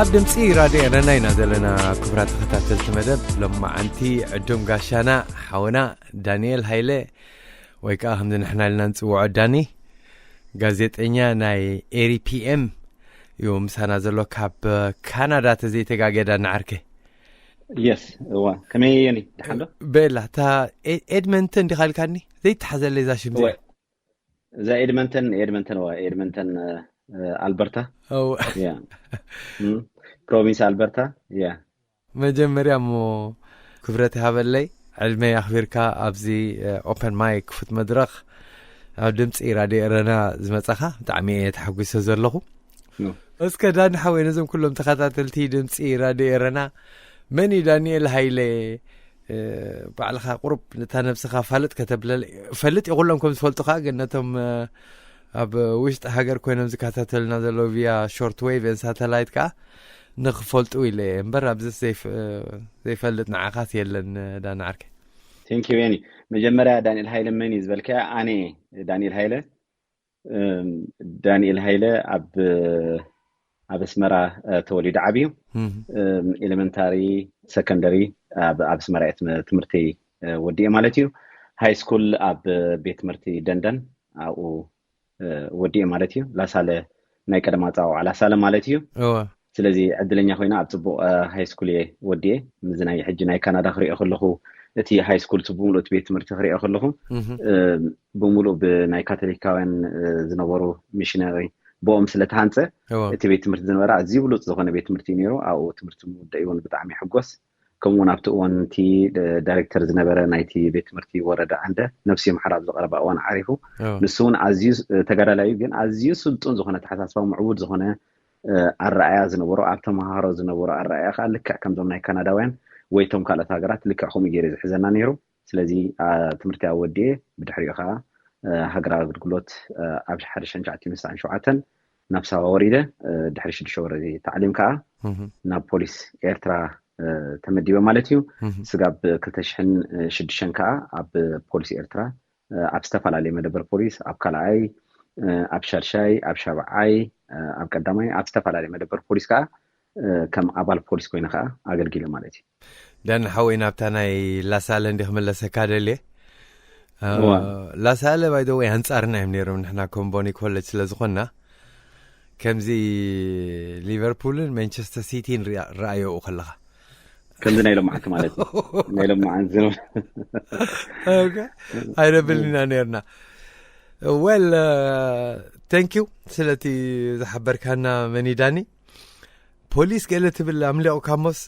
ኣብ ድምፂ ራድዮ ኤረና ኢና ዘለና። ክቡራት ተኸታተልቲ መደብ ሎማዓንቲ ዕዱም ጋሻና ሓውና ዳንኤል ሃይለ፣ ወይ ከዓ ከምዚ ንሕና ኢልና ንፅውዖ ዳኒ፣ ጋዜጠኛ ናይ ኤሪ ፒ ኤም እዩ ምሳና ዘሎ፣ ካብ ካናዳ ተዘይተጋገዳ ንዓርከ። የስ እዋ። ከመይ የኒ? ደሓን ዶ? ቤላ እታ ኤ- ኤድመንተን ዲኻ ኢልካኒ? ዘይተሓዘለይ እዛ ሽም እዚኣ። እዛ ኤድመንተን ኤድመንተን እዋ ኤድመንተን፣ ኣልበርታ። ፕሮቪንስ ኣልበርታ። ያ። መጀመርያ እሞ ክብረት ይሃበለይ፣ ዕድመይ ኣኽቢርካ ኣብዚ ኦፐን ማይክ ክፉት መድረኽ ኣብ ድምፂ ራድዮ ኤረና ዝመፃኻ ብጣዕሚ እየ ተሓጒሰ ዘለኹ። እስከ ዳኒ ሓወይ፣ ነዞም ኩሎም ተኸታተልቲ ድምፂ ራድዮ ኤረና፣ መን እዩ ዳንኤል ሃይለ? ባዕልኻ ቁሩብ ነታ ነብስኻ ፋልጥ ከተብለል። ፈልጥ እየ ኩሎም ከም ዝፈልጡኻ፣ ግን ነቶም ኣብ ውሽጢ ሃገር ኮይኖም ዝከታተልና ዘለዉ ቪያ ሾርት ዌቭ ን ሳተላይት ከዓ ንክፈልጡ ኢለ እየ እምበር፣ ኣብዚ ዘይፈልጥ ንዓኻስ የለን። ዳኒ ዓርከይ። ቴንኪዩ ኒ። መጀመርያ ዳንኤል ሃይለ መን እዩ ዝበልካያ? ኣነ ዳንኤል ሃይለ። ዳንኤል ሃይለ ኣብ ኣብ ኣስመራ ተወሊዱ ዓብዩ። ኤሌመንታሪ፣ ሰከንደሪ ኣብ ኣስመራ እየ ትምህርቲ ወዲኤ ማለት እዩ። ሃይ ስኩል ኣብ ቤት ትምህርቲ ደንደን ኣብኡ ወዲኤ ማለት እዩ። ላሳለ ናይ ቀደም ኣፀዋውዓ ላሳለ ማለት እዩ። ስለዚ ዕድለኛ ኮይና ኣብ ፅቡቅ ሃይ ስኩል እየ ወዲኤ። ምዚ ናይ ሕጂ ናይ ካናዳ ክሪኦ ከለኹ፣ እቲ ሃይ ስኩል እቲ ብምሉእ እቲ ቤት ትምህርቲ ክሪኦ ከለኹ ብምሉእ ብናይ ካቶሊካውያን ዝነበሩ ሚሽነሪ ብኦም ስለተሃንፀ፣ እቲ ቤት ትምህርቲ ዝነበረ ኣዝዩ ብሉፅ ዝኾነ ቤት ትምህርቲ እዩ ነይሩ። ኣብኡ ትምህርቲ ምውደእ እውን ብጣዕሚ ይሕጎስ። ከምኡ እውን ኣብቲ እዋን እቲ ዳይሬክተር ዝነበረ ናይቲ ቤት ትምህርቲ ወረዳ ዓንደ ነብሲ ምሓር ኣብ ዝቐረባ እዋን ዓሪፉ። ንሱ እውን ኣዝዩ ተጋዳላይ እዩ፣ ግን ኣዝዩ ስልጡን ዝኾነ ኣተሓሳስባ፣ ምዕቡድ ዝኾነ ኣረኣያ ዝነበሮ፣ ኣብ ተመሃሮ ዝነበሮ ኣረኣያ ከዓ ልክዕ ከምዞም ናይ ካናዳውያን ወይ እቶም ካልኦት ሃገራት ልክዕ ከምኡ ገይሩ ዝሕዘና ነይሩ። ስለዚ ትምህርቲ ኣብ ወዲኤ ብድሕሪኡ ከዓ ሃገራዊ ኣገልግሎት ኣብ ሓደ ሸንሻዓት ሚሳን ሸውዓተን ናብ ሳዋ ወሪደ። ድሕሪ ሽዱሽተ ወረ ታዕሊም ከዓ ናብ ፖሊስ ኤርትራ ተመዲበ ማለት እዩ። ስጋብ ክልተ ሽሕን ሽዱሽተን ከዓ ኣብ ፖሊስ ኤርትራ ኣብ ዝተፈላለየ መደበር ፖሊስ፣ ኣብ ካልኣይ፣ ኣብ ሻድሻይ፣ ኣብ ሻብዓይ፣ ኣብ ቀዳማይ፣ ኣብ ዝተፈላለየ መደበር ፖሊስ ከዓ ከም ኣባል ፖሊስ ኮይነ ከዓ ኣገልጊለ ማለት እዩ። ዳኒ ሓወይ፣ ናብታ ናይ ላሳለ እንዲ ክምለሰካ ደልየ። ላሳለ ባይ ዘ ወይ ኣንጻርና እዮም ነይሮም፣ ንሕና ኮምቦኒ ኮሌጅ ስለ ዝኾንና። ከምዚ ሊቨርፑልን ማንቸስተር ሲቲን ርኣዮኡ ከለኻ ከምዚ ናይ ሎማዓንቲ ማለት እዩ። ናይ ሎማዓንቲ ኣይነብልን ኢና ነርና። ወል፣ ተንኪዩ ስለቲ ዝሓበርካና መኒ ዳኒ። ፖሊስ ገለ ትብል ኣምሊቑካ ሞስ፣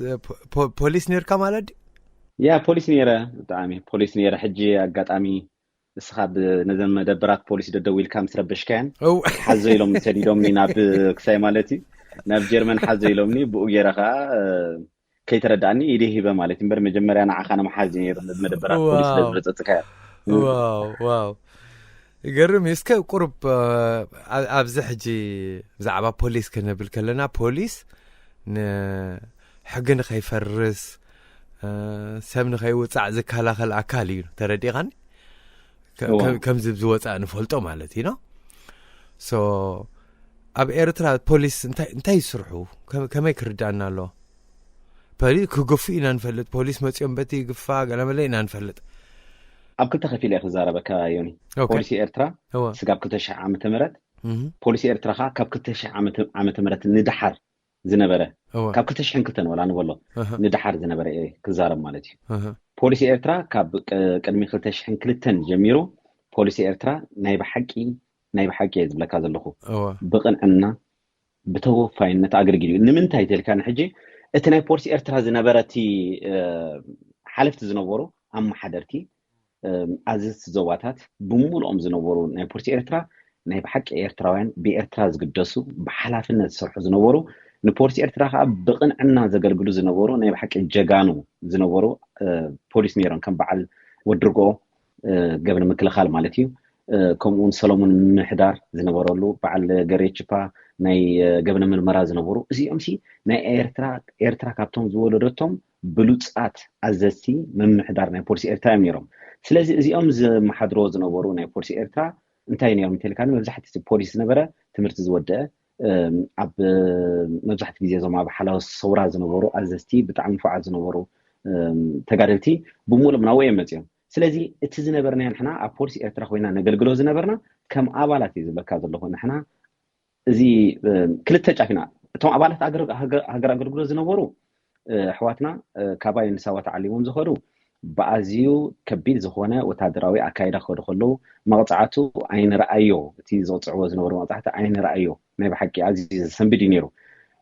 ፖሊስ ነርካ ማለት ድዩ? ያ ፖሊስ ነይረ፣ ብጣዕሚ ፖሊስ ነይረ። ሕጂ ኣጋጣሚ እስኻ ነዘን መደበራት ፖሊስ ደደው ኢልካ ምስ ረበሽካያን ሓዞ ኢሎም ሰዲዶምኒ ናብ ክሳይ ማለት እዩ፣ ናብ ጀርመን ሓዞ ኢሎምኒ። ብኡ ገይረ ከዓ ከይተረዳእኒ ኢደ ሂበ ማለት እምበር መጀመርያ ንዓኻ ንምሓዝ እዩ ነይሩ ነዚ መደበራት ፖሊስ ስለ ዝበፀፅካዮ። ዋው ዋው፣ ይገርም እዩ። እስከ ቁሩብ ኣብዚ ሕጂ ብዛዕባ ፖሊስ ክንብል ከለና፣ ፖሊስ ንሕጊ ንኸይፈርስ፣ ሰብ ንኸይውፃዕ ዝከላኸል ኣካል እዩ። ተረዲእኻኒ? ከምዚ ዝወፃእ ንፈልጦ ማለት እዩ። ሶ ኣብ ኤርትራ ፖሊስ እንታይ ይስርሑ? ከመይ ክርዳእና ኣለዎ? ፖሊስ ክግፉ ኢና ንፈልጥ፣ ፖሊስ መፂኦም በቲ ግፋ ገለመለ ኢና ንፈልጥ። ኣብ ክልተ ከፊለ ክዛረበካ ዮኒ። ፖሊሲ ኤርትራ ስጋብ ክልተ ሽሕ ዓመተ ምህረት፣ ፖሊሲ ኤርትራ ከዓ ካብ ክልተ ሽሕ ዓመተ ምህረት ንደሓር ዝነበረ፣ ካብ ክልተ ሽሕን ክልተን ወላ ንበሎ ንደሓር ዝነበረ እየ ክዛረብ ማለት እዩ። ፖሊሲ ኤርትራ ካብ ቅድሚ ክልተ ሽሕን ክልተን ጀሚሩ ፖሊሲ ኤርትራ ናይ ብሓቂ ናይ ብሓቂ እየ ዝብለካ ዘለኹ። ብቕንዕና ብተወፋይነት ኣገልጊሉ እዩ። ንምንታይ ተልካ ንሕጂ እቲ ናይ ፖሊስ ኤርትራ ዝነበረ እቲ ሓለፍቲ ዝነበሩ ኣመሓደርቲ፣ ኣዘዝቲ ዞባታት ብምሉኦም ዝነበሩ ናይ ፖሊስ ኤርትራ ናይ ብሓቂ ኤርትራውያን፣ ብኤርትራ ዝግደሱ፣ ብሓላፍነት ዝሰርሑ ዝነበሩ፣ ንፖሊስ ኤርትራ ከዓ ብቕንዕና ዘገልግሉ ዝነበሩ ናይ ብሓቂ ጀጋኑ ዝነበሩ ፖሊስ ነይሮም። ከም በዓል ወድርጎ ገብረ ምክልኻል ማለት እዩ። ከምኡውን ሰሎሙን ምሕዳር ዝነበረሉ፣ በዓል ገሬችፓ ናይ ገበነ ምርመራ ዝነበሩ፣ እዚኦም ሲ ናይ ኤርትራ ኤርትራ ካብቶም ዝወለደቶም ብሉጻት ኣዘዝቲ ምምሕዳር ናይ ፖሊስ ኤርትራ እዮም ነይሮም። ስለዚ እዚኦም ዝመሓድሮ ዝነበሩ ናይ ፖሊስ ኤርትራ እንታይ ነይሮም እንተልካኒ፣ መብዛሕቲ ፖሊስ ዝነበረ፣ ትምህርቲ ዝወደአ፣ ኣብ መብዛሕቲ ግዜ እዞም ኣብ ሓላዊ ሰውራ ዝነበሩ ኣዘዝቲ፣ ብጣዕሚ ንፉዓት ዝነበሩ ተጋደልቲ ብምሉኦም ናብኡ እዮም መፅዮም። ስለዚ እቲ ዝነበርናዮ ንሕና ኣብ ፖሊስ ኤርትራ ኮይና ነገልግሎ ዝነበርና ከም ኣባላት እዩ ዝብለካ ዘለኹ። ንሕና እዚ ክልተ ጫፍ ኢና። እቶም ኣባላት ሃገር ኣገልግሎት ዝነበሩ ኣሕዋትና ካባይ ንሳዋ ተዓሊሞም ዝኸዱ ብኣዝዩ ከቢድ ዝኾነ ወታደራዊ ኣካይዳ ክኸዱ ከለዉ መቕፃዕቱ ኣይንረኣዮ። እቲ ዝቕፅዕዎ ዝነበሩ መቕፃዕቲ ኣይንረኣዮ። ናይ ብሓቂ ኣዝዩ ዘሰንብድ እዩ ነይሩ።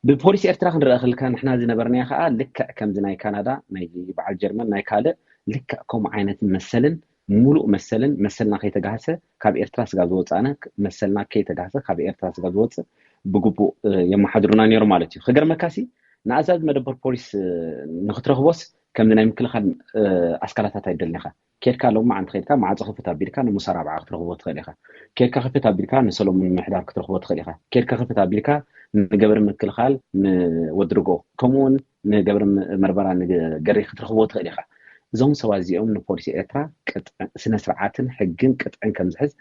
ብፖሊስ ኤርትራ ክንረአ ከለካ ንሕና ዝነበርናዮ ከዓ ልክዕ ከምዚ ናይ ካናዳ፣ ናይ በዓል ጀርመን፣ ናይ ካልእ ልክዕ ከምኡ ዓይነት መሰልን ሙሉእ መሰልን መሰልና ከይተጋህሰ ካብ ኤርትራ ስጋብ ዝወፃእና መሰልና ከይተጋህሰ ካብ ኤርትራ ስጋብ ዝወፅእ ብግቡእ የመሓድሩና ነይሩ ማለት እዩ። ክገርመካሲ ንኣዛዚ መደበር ፖሊስ ንክትረኽቦስ ከምዚ ናይ ምክልኻል ኣስካላታት ኣይደልኒኻ። ኬድካ ሎማዓንቲ ኬድካ ማዕፆ ክፍት ኣቢልካ ንሙሳ ራብዓ ክትረኽቦ ትኽእል ኢኻ። ኬድካ ክፍት ኣቢልካ ንሰሎሙን ምሕዳር ክትረኽቦ ትኽእል ኢኻ። ኬድካ ክፍት ኣቢልካ ንገብረ ምክልኻል ንወድርጎ ከምኡውን ንገብረ ምርመራ ንገሪ ክትረኽቦ ትኽእል ኢኻ። እዞም ሰባት እዚኦም ንፖሊሲ ኤርትራ ስነ ስርዓትን ሕግን ቅጥዕን ከምዝሕዝ፣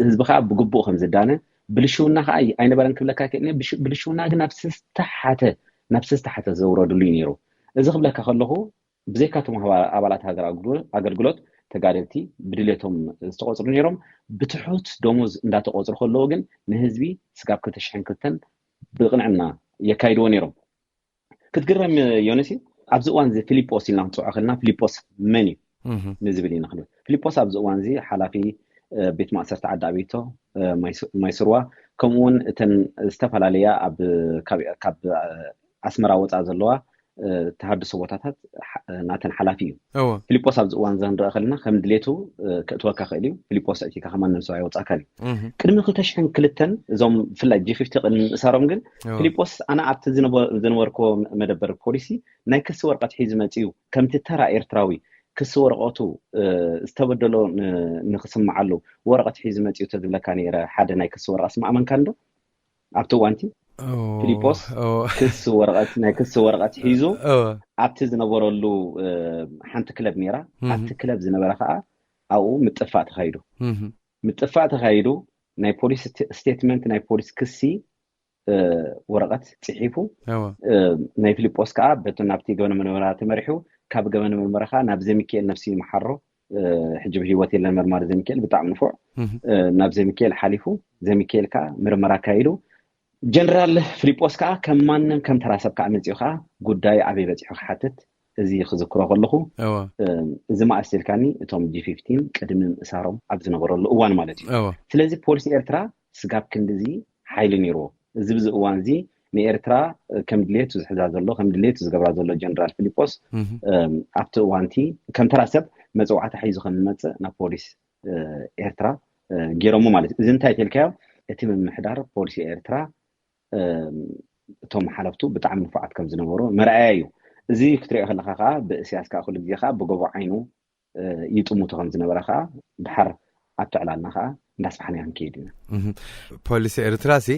ህዝቢ ከዓ ብግቡእ ከምዝዳነ፣ ብልሽውና ከዓ ኣይነበረን ክብለካ ክእል። ብልሽውና ግን ናብ ዝተሓተ ናብ ዝተሓተ ዘውረድሉ እዩ ነይሩ። እዚ ክብለካ ከለኹ ብዘይካቶም ኣባላት ሃገር ኣገልግሎት ተጋደልቲ ብድሌቶም ዝተቆፅሩ ነይሮም። ብትሑት ደሞዝ እንዳተቆፅሩ ከለዉ ግን ንህዝቢ ስጋብ ክልተ ሽሕን ክልተን ብቕንዕና የካይድዎ ነይሮም። ክትግረም ዮነሲ፣ ኣብዚ እዋን እዚ ፊሊጶስ ኢልና ክንፅውዖ ከለና ፊሊጶስ መን እዩ ንዝብል ኢና ክንብል። ፊሊጶስ ኣብዚ እዋን እዚ ሓላፊ ቤት ማእሰርቲ ዓዲ ኣቤቶ፣ ማይስርዋ፣ ከምኡውን እተን ዝተፈላለያ ካብ ኣስመራ ወፃ ዘለዋ ተሃድሶ ቦታታት ናተን ሓላፊ እዩ። ፊሊጶስ ኣብዚ እዋን እዚ ክንረአ ከለና ከም ድሌቱ ክእትወካ ክእል እዩ። ፊሊጶስ ኣእቲካ ከማን ነብሱ ኣይወፃእካን እዩ። ቅድሚ ክልተ ሽሕን ክልተን እዞም ብፍላይ ጂ ፊፍቲ ቅድሚ ምእሳሮም ግን ፊሊጶስ ኣነ ኣብቲ ዝነበርክዎ መደበር ፖሊሲ ናይ ክሲ ወረቐት ሒዙ መፅኡ ከምቲ ተራ ኤርትራዊ ክሲ ወረቐቱ ዝተበደሎ ንክስምዓሉ ወረቐት ሒዙ መፅኡ ተዝብለካ ነይረ ሓደ ናይ ክሲ ወረቐት ስማእመንካ እንዶ ኣብቲ እዋንቲ ፊሊጶስ ክሲ ወረቐት ናይ ክሲ ወረቐት ሒዙ ኣብቲ ዝነበረሉ ሓንቲ ክለብ ነይራ። ኣብቲ ክለብ ዝነበረ ከዓ ኣብኡ ምጥፋእ ተኻይዱ። ምጥፋእ ተኻይዱ ናይ ፖሊስ ስቴትመንት ናይ ፖሊስ ክሲ ወረቐት ፅሒፉ ናይ ፊሊጶስ ከዓ በቲ ናብቲ ገበነ ምርመራ ተመሪሑ ካብ ገበነ ምርመራ ከዓ ናብ ዘሚካኤል ነብሲ ይምሓሮ ሕጂ ብህይወት የለን መርማሪ ዘሚካኤል ብጣዕሚ ንፉዕ ናብ ዘሚካኤል ሓሊፉ ዘሚካኤል ከዓ ምርመራ ኣካይዱ ጀነራል ፊሊጶስ ከዓ ከም ማንም ከም ተራ ሰብ ከዓ መፂኡ ከዓ ጉዳይ ኣበይ በፂሑ ክሓትት እዚ ክዝክሮ ከለኹ እዚ መኣስ ኢልካኒ እቶም ጂ ፊፍቲን ቅድሚ ምእሳሮም ኣብ ዝነበረሉ እዋን ማለት እዩ። ስለዚ ፖሊስ ኤርትራ ስጋብ ክንድዚ ሓይሊ ነይርዎ። እዚ ብዚ እዋን እዚ ንኤርትራ ከም ድሌቱ ዝሕዛ ዘሎ ከም ድሌቱ ዝገብራ ዘሎ ጀነራል ፊሊጶስ ኣብቲ እዋንቲ ከም ተራ ሰብ መፅዋዕታ ሒዙ ከም ዝመፅእ ናብ ፖሊስ ኤርትራ ገይሮሞ ማለት እዩ። እዚ እንታይ ተልካዮ እቲ ምምሕዳር ፖሊሲ ኤርትራ እቶም ሓለፍቱ ብጣዕሚ ንፉዓት ከም ዝነበሩ መርኣያ እዩ። እዚ ክትሪኦ ከለካ ከዓ ብእስያስ ከዓ ኩሉ ግዜ ከዓ ብጎቦ ዓይኑ ይጥምቶ ከም ዝነበረ ከዓ ድሓር ኣብቲ ዕላልና ከዓ እንዳስፋሕናዮ ክንከይድ ኢና። ፖሊሲ ኤርትራ ሲ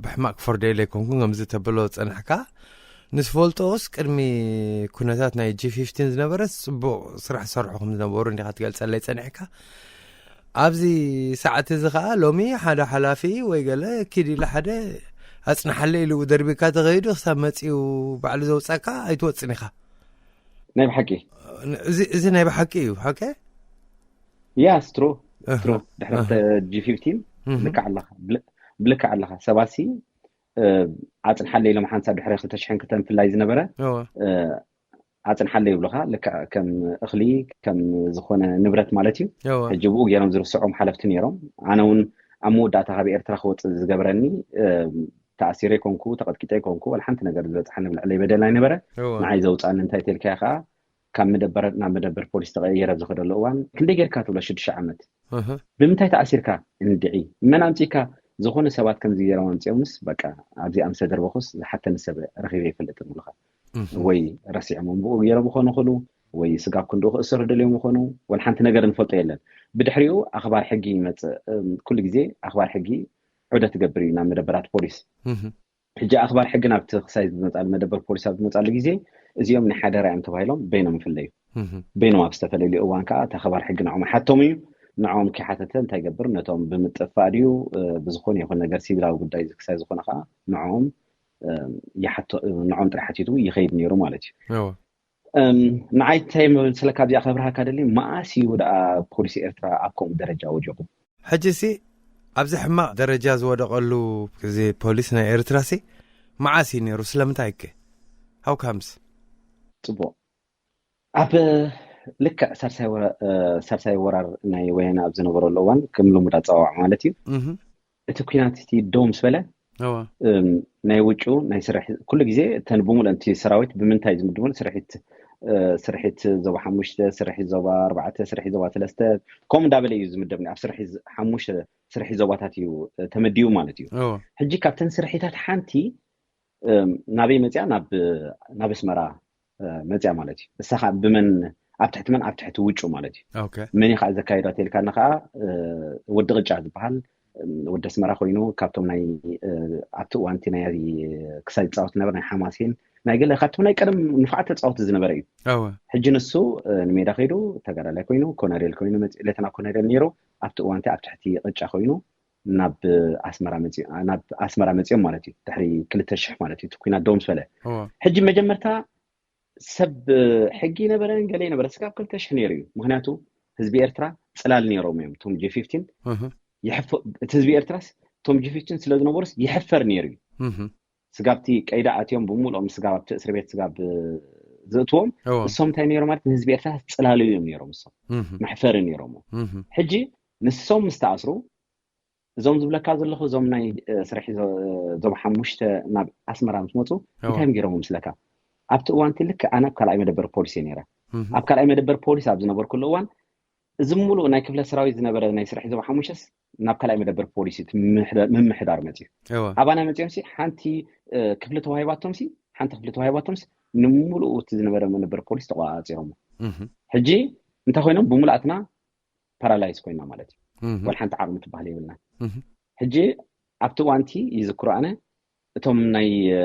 ብሕማቅ ክፈርዶ ኢለ ኣይኮንኩን ከምዚ ተብሎ ዝፀናሕካ ንስፈልጦስ ቅድሚ ኩነታት ናይ ጂ ፊፍቲን ዝነበረ ፅቡቅ ስራሕ ዝሰርሑ ከም ዝነበሩ እንዲካ ትገልፀለይ ፀኒሕካ ኣብዚ ሰዓት እዚ ከዓ ሎሚ ሓደ ሓላፊ ወይ ገለ ኪድ ኢለ ሓደ ኣፅናሓለ ኢሉ ደርቢካ ተኸይዱ ክሳብ መፂኡ ባዕሉ ዘውፀካ ኣይትወፅን ኢኻ ናይ ብሓቂ እዚ ናይ ብሓቂ እዩ ሓቀ ያስ ትሩ ትሩ ድሕረት ጂ ፊፍቲን ልክዕ ኣለኻ ብልክዕ ኣለኻ ሰባሲ ኣፅንሓለ ኢሎም ሓንሳብ ድሕሪ ክልተ ሽሕን ክልተን ፍላይ ዝነበረ ኣፅንሓለ ይብሉኻ ልክዕ ከም እኽሊ ከም ዝኾነ ንብረት ማለት እዩ ሕጂ ብኡ ገይሮም ዝርስዖም ሓለፍቲ ነይሮም ኣነ እውን ኣብ መወዳእታ ካብ ኤርትራ ክወፅእ ዝገበረኒ ተኣሲረ ይኮንኩ፣ ተቐጥቂጠ ይኮንኩ፣ ወላ ሓንቲ ነገር ዝበፅሓኒ ኣብ ልዕለይ በደል ኣይነበረ። እወ። ንዓይ ዘውፃኒ እንታይ ተልካ ኢኻ? ካብ መደበር ናብ መደበር ፖሊስ ተቐየረ ኣብ ዝኸደሉ እዋን ክንደይ ጌርካ ትብሎ? ሽዱሽተ ዓመት። እህ፣ ብምንታይ ተኣሲርካ? እንድዒ። መን ኣምፂካ? ዝኾነ ሰባት ከምዚ ገይሮም ኣምፂኦምስ በቃ ኣብዚ ኣምሰ ደርበኹስ ዝሓተኒ ሰብ ረኺበ ይፈልጥን ብሉኻ። እህ። ወይ ረሲዖም ብኡ ገይሮም ይኾኑ ይኽእሉ፣ ወይ ስጋብ ክንድኡ ክእሰሩ ደልዮም ይኾኑ። ወላ ሓንቲ ነገር እንፈልጦ የለን። ብድሕሪኡ ኣኽባር ሕጊ ይመፅእ። እም፣ ኩሉ ግዜ ኣኽባር ሕጊ ዑደት ትገብር እዩ ናብ መደበራት ፖሊስ። እህ፣ ሕጂ ኣኽባር ሕጊ ናብቲ ክሳይ ዝመፃሉ መደበር ፖሊስ ኣብ ዝመፃሉ ግዜ እዚኦም ናይ ሓደራ እዮም ተባሂሎም በይኖም ይፍለዩ። እህ። በይኖም ኣብ ዝተፈላለዩ እዋን ከዓ እቲ ኣኽባር ሕጊ ንዕኦም ሓቶም እዩ። ንዕኦም ከይሓተተ እንታይ ይገብር? ነቶም ብምጥፋእ ድዩ፣ እ፣ ብዝኾነ ይኹን ነገር ሲቪላዊ ጉዳይ ክሳይ ዝኾነ ከዓ ንዕኦም፣ እ፣ ይሓቶ-፣ ንዕኦም ጥራሕ ሓቲቱ ይኸይድ ነይሩ ማለት እዩ። እወ። እም፣ ንዓይ እንታይ መሰለካ ኣብዚኣ ከብርሃካ ደሊ፣ መኣስ እዩ ደኣ ፖሊስ ኤርትራ ኣብ ከምኡ ደረጃ ወዲቑ? ሕጂ ሲ ኣብዚ ሕማቕ ደረጃ ዝወደቐሉ ግዜ ፖሊስ ናይ ኤርትራ ሲ መዓስ እዩ ነይሩ? ስለምንታይ ከ? How comes? ጽቡቕ። ኣብ ልክዕ ሳልሳይ ወረ-፣ እ፣ ሳልሳይ ወራር ናይ ወያነ ኣብ ዝነበረሉ እዋን፣ ከም ልሙድ ኣጸዋውዓ ማለት እዩ፣ እህ፣ እቲ ኲናት እቲ ደው ምስ በለ፣ እወ። እም፣ ናይ ውጩ ናይ ስራሕ ኩሉ ግዜ እተን ብምሉእ እቲ ሰራዊት ብምንታይ ዝምድቡን ስርሒት፣ እ፣ ስርሒት ዞባ ሓሙሽተ፣ ስርሒት ዞባ ኣርባዕተ፣ ስርሒት ዞባ ሰለስተ፣ ከምኡ እንዳበለ እዩ ዝምደብ። ኣብ ስርሒት ሓሙሽተ ስርሒት ዞባታት እዩ፣ እ፣ ተመዲቡ ማለት እዩ። እወ። ሕጂ ካብተን ስርሒታት ሓንቲ፣ እም፣ ናበይ መፅያ? ናብ፣ ናብ ኣስመራ፣ እ፣ መፅያ ማለት እዩ። እሳ ከዓ ብመን፣ ኣብ ትሕቲ መን? ኣብ ትሕቲ ውጩ ማለት እዩ። ኦኬ። መን እዩ ከዓ ዘካይዳ ተልካና ከዓ፣ እ፣ ወዲ ቅጫ ዝበሃል፣ እም፣ ወዲ ኣስመራ ኮይኑ ካብቶም ናይ፣ እ፣ ኣብቲ እዋንቲ ናይ ክሳይ ዝፃወት ነበር ናይ ሓማሴን ናይ ገለ ካብቶም ናይ ቀደም ንፉዓት ተፃወቲ ዝነበረ እዩ። እወ። ሕጂ ንሱ፣ እ፣ ንሜዳ ከይዱ ተጋዳላይ ኮይኑ ኮነሬል ኮይኑ መፂ-፣ ሌተና ኮነሬል ነይሩ። ኣብቲ እዋንቲ ኣብ ትሕቲ ቅጫ ኮይኑ ናብ ኣስመራ መፂ-፣ ናብ ኣስመራ መፂኦም ማለት እዩ። ድሕሪ ክልተ ሽሕ ማለት እዩ። እቲ ኲናት ደው ምስ በለ እወ። ሕጂ መጀመርታ ሰብ ሕጊ ነበረ ገለ ነበረ ስጋብ ክልተ ሽሕ ነይሩ እዩ። ምክንያቱ ህዝቢ ኤርትራ ፅላል ነይሮም እዮም። እቶም ጂ ፊፍቲን እህ፣ ይሕፈ-፣ እቲ ህዝቢ ኤርትራስ እቶም ጂ ፊፍቲን ስለ ዝነበሩስ ይሕፈር ነይሩ እዩ። እህ። ስጋብቲ ቀይዳ ኣትዮም ብምሉኦም ስጋብ ኣብቲ እስሪ ቤት ስጋብ ዝእትዎም እወ። እሶም እንታይ ነይሮም ማለት ንህዝቢ ኤርትራ ፅላሉ እዮም ነይሮም። እሶም እህ፣ መሕፈሪ ነይሮም። እህ። ሕጂ ንሶም ምስ ተኣስሩ እዞም ዝብለካ ዘለኹ እዞም ናይ፣ እ፣ ስርሒ ዞ-፣ ዞባ ሓሙሽተ ናብ ኣስመራ ምስ መፁ እወ። እንታይ እዮም ገይሮም ምስለካ? ኣብቲ እዋንቲ ልክዕ ኣነ ኣብ ካልኣይ መደበር ፖሊስ እየ ነይረ። እህ። ኣብ ካልኣይ መደበር ፖሊስ ኣብ ዝነበርኩሉ እዋን እዚ ሙሉእ ናይ ክፍለ ሰራዊት ዝነበረ ናይ ስርሒ ዞባ ሓሙሽተስ ናብ ካልኣይ መደበር ፖሊስ እዩ እቲ ምምሕዳ-፣ ምምሕዳር መፅዩ። እወ። ኣባና መፅዮም ሲ ሓንቲ፣ እ፣ ክፍሊ ተዋሂባቶም ሲ ሓንቲ ክፍሊ ተዋሂባቶም ሲ ንምሉእ እቲ ዝነበረ መደበር ፖሊስ ተቆፃፂሮሞ። እህ፣ ሕጂ እንታይ ኮይኖም? ብሙሉኣትና ፓራላይዝ ኮይና ማለት እዩ። እህ፣ ወላ ሓንቲ ዓቕሚ ትበሃል የብልና። እህ። ሕጂ ኣብቲ እዋንቲ ይዝክሮ ኣነ እቶም ናይ፣ እ፣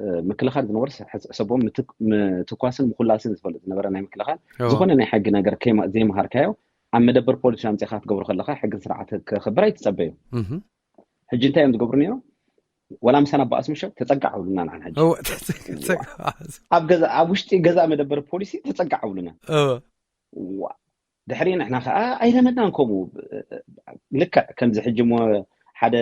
እ፣ ምክልኻል ዝነበሩ ሕሰቦም ምትክ-፣ ምትኳስን ምኹላስን ዝፈልጥ ዝነበረ ናይ ምክልኻል እወ። ዝኾነ ናይ ሕጊ ነገር ከይማ-፣ ዘይምሃርካዮ ኣብ መደበር ፖሊስ ኣምፂኻ ክትገብሮ ከለኻ ሕግን ስርዓት ክኽበር ኣይትፀበዩ። እህ። ሕጂ እንታይ እዮም ዝገብሩ ነይሮም? ወላ ምሳና በኣስ ምሸት ተፀጋዕ ብሉና ንዓን ሕጂ እወ፣ ተፀ-፣ ተፀ-፣ ኣብ ገዛ፣ ኣብ ውሽጢ ገዛ መደበር ፖሊሲ ተፀጋዕ ብሉና። እወ። ዋ፣ ድሕሪ ንሕና ከዓ ኣይለመድናን ከምኡ። ልክዕ ከምዚ ሕጂ እሞ ሓደ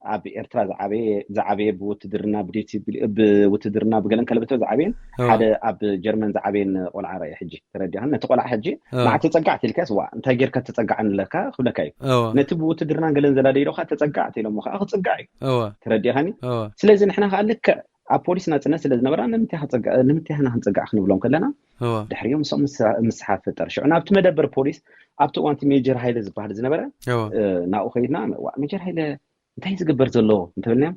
ኣብ ኤርትራ ዝዓበየ፣ ዝዓበየ ብውትድርና፣ ብዲቲ-፣ ብውትድርና ብገለን ከለበቶ ዝዓበየን እወ። ሓደ ኣብ ጀርመን ዝዓበየን ቆልዓ ርኣየ ሕጂ። ተረዲኻን? ነቲ ቆልዓ ሕጂ እወ። ንዓ ተፀጋዕ ትልካስ ዋ እንታይ ጌርካ ተፀጋዕን ኣለካ ክብለካ እዩ። እወ። ነቲ ብውትድርናን ገለን ዘላደይዶ ከዓ ተፀጋዕ ተኢሎሞ ከዓ ክፅጋዕ እዩ። እወ። ተረዲኻኒ? እወ። ስለዚ ንሕና ከዓ ልክዕ ኣብ ፖሊስ ናፅነት ስለ ዝነበራ ንምንታይ ክፀጋ-፣ ንምንታይ ሕና ክንፀጋዕ ክንብሎም ከለና እወ። ድሕሪኡ ምስኦም ምስ-፣ ምስሓብ ፍጠር። ሽዑ ናብቲ መደበር ፖሊስ ኣብቲ እዋንቲ ሜጀር ሃይለ ዝበሃል ዝነበረ፣ እወ። እ፣ ናብኡ ከይድና፣ "ዋ፣ ሜጀር ሃይለ እንታይ እዩ ዝግበር ዘሎ?" እንተበልናዮም፣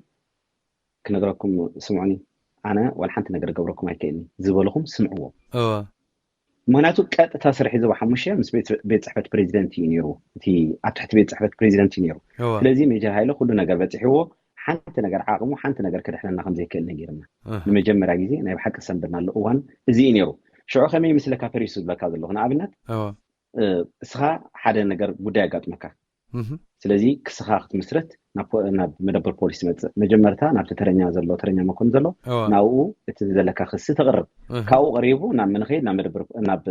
"ክነግረኩም ስምዑኒ፣ ኣነ ዋላ ሓንቲ ነገር ገብረኩም ኣይክእልኒ፣ ዝበልኹም ስምዕዎም." እወ። ምክንያቱ ቀጥታ ስርሒ ዞባ ሓሙሽተ ምስ ቤት፣ ቤት ጽሕፈት ፕሬዚደንት እዩ ነይሩ። እቲ ኣብ ትሕቲ ቤት ጽሕፈት ፕሬዚደንት እዩ ነይሩ። እወ። ስለዚ ሜጀር ሃይለ ኩሉ ነገር በጺሕዎ፣ ሓንቲ ነገር ዓቕሙ፣ ሓንቲ ነገር ክድሕነና ከም ዘይክእል ነጊርና። እህ። ንመጀመርያ ግዜ ናይ ብሓቂ ዝሰንበድናሉ እዋን እዚ እዩ ነይሩ። ሽዑ ከመይ ይመስለካ ፈሪሱ ዝብለካ ዘለኹ? ንኣብነት፣ እወ። እ፣ እስኻ ሓደ ነገር ጉዳይ ኣጋጥመካ። እህ። ስለዚ ክስኻ ክትምስርት ናብ ፖ-፣ ናብ መደበር ፖሊስ ትመጽእ። መጀመርታ ናብቲ ተረኛ ዘሎ፣ ተረኛ መኮንን ዘሎ፣ እወ። ናብኡ እቲ ዘለካ ክሲ ተቕርብ። እህ። ካብኡ ቀሪቡ ናብ መን ይኸይድ? ናብ መደበር፣ ናብ፣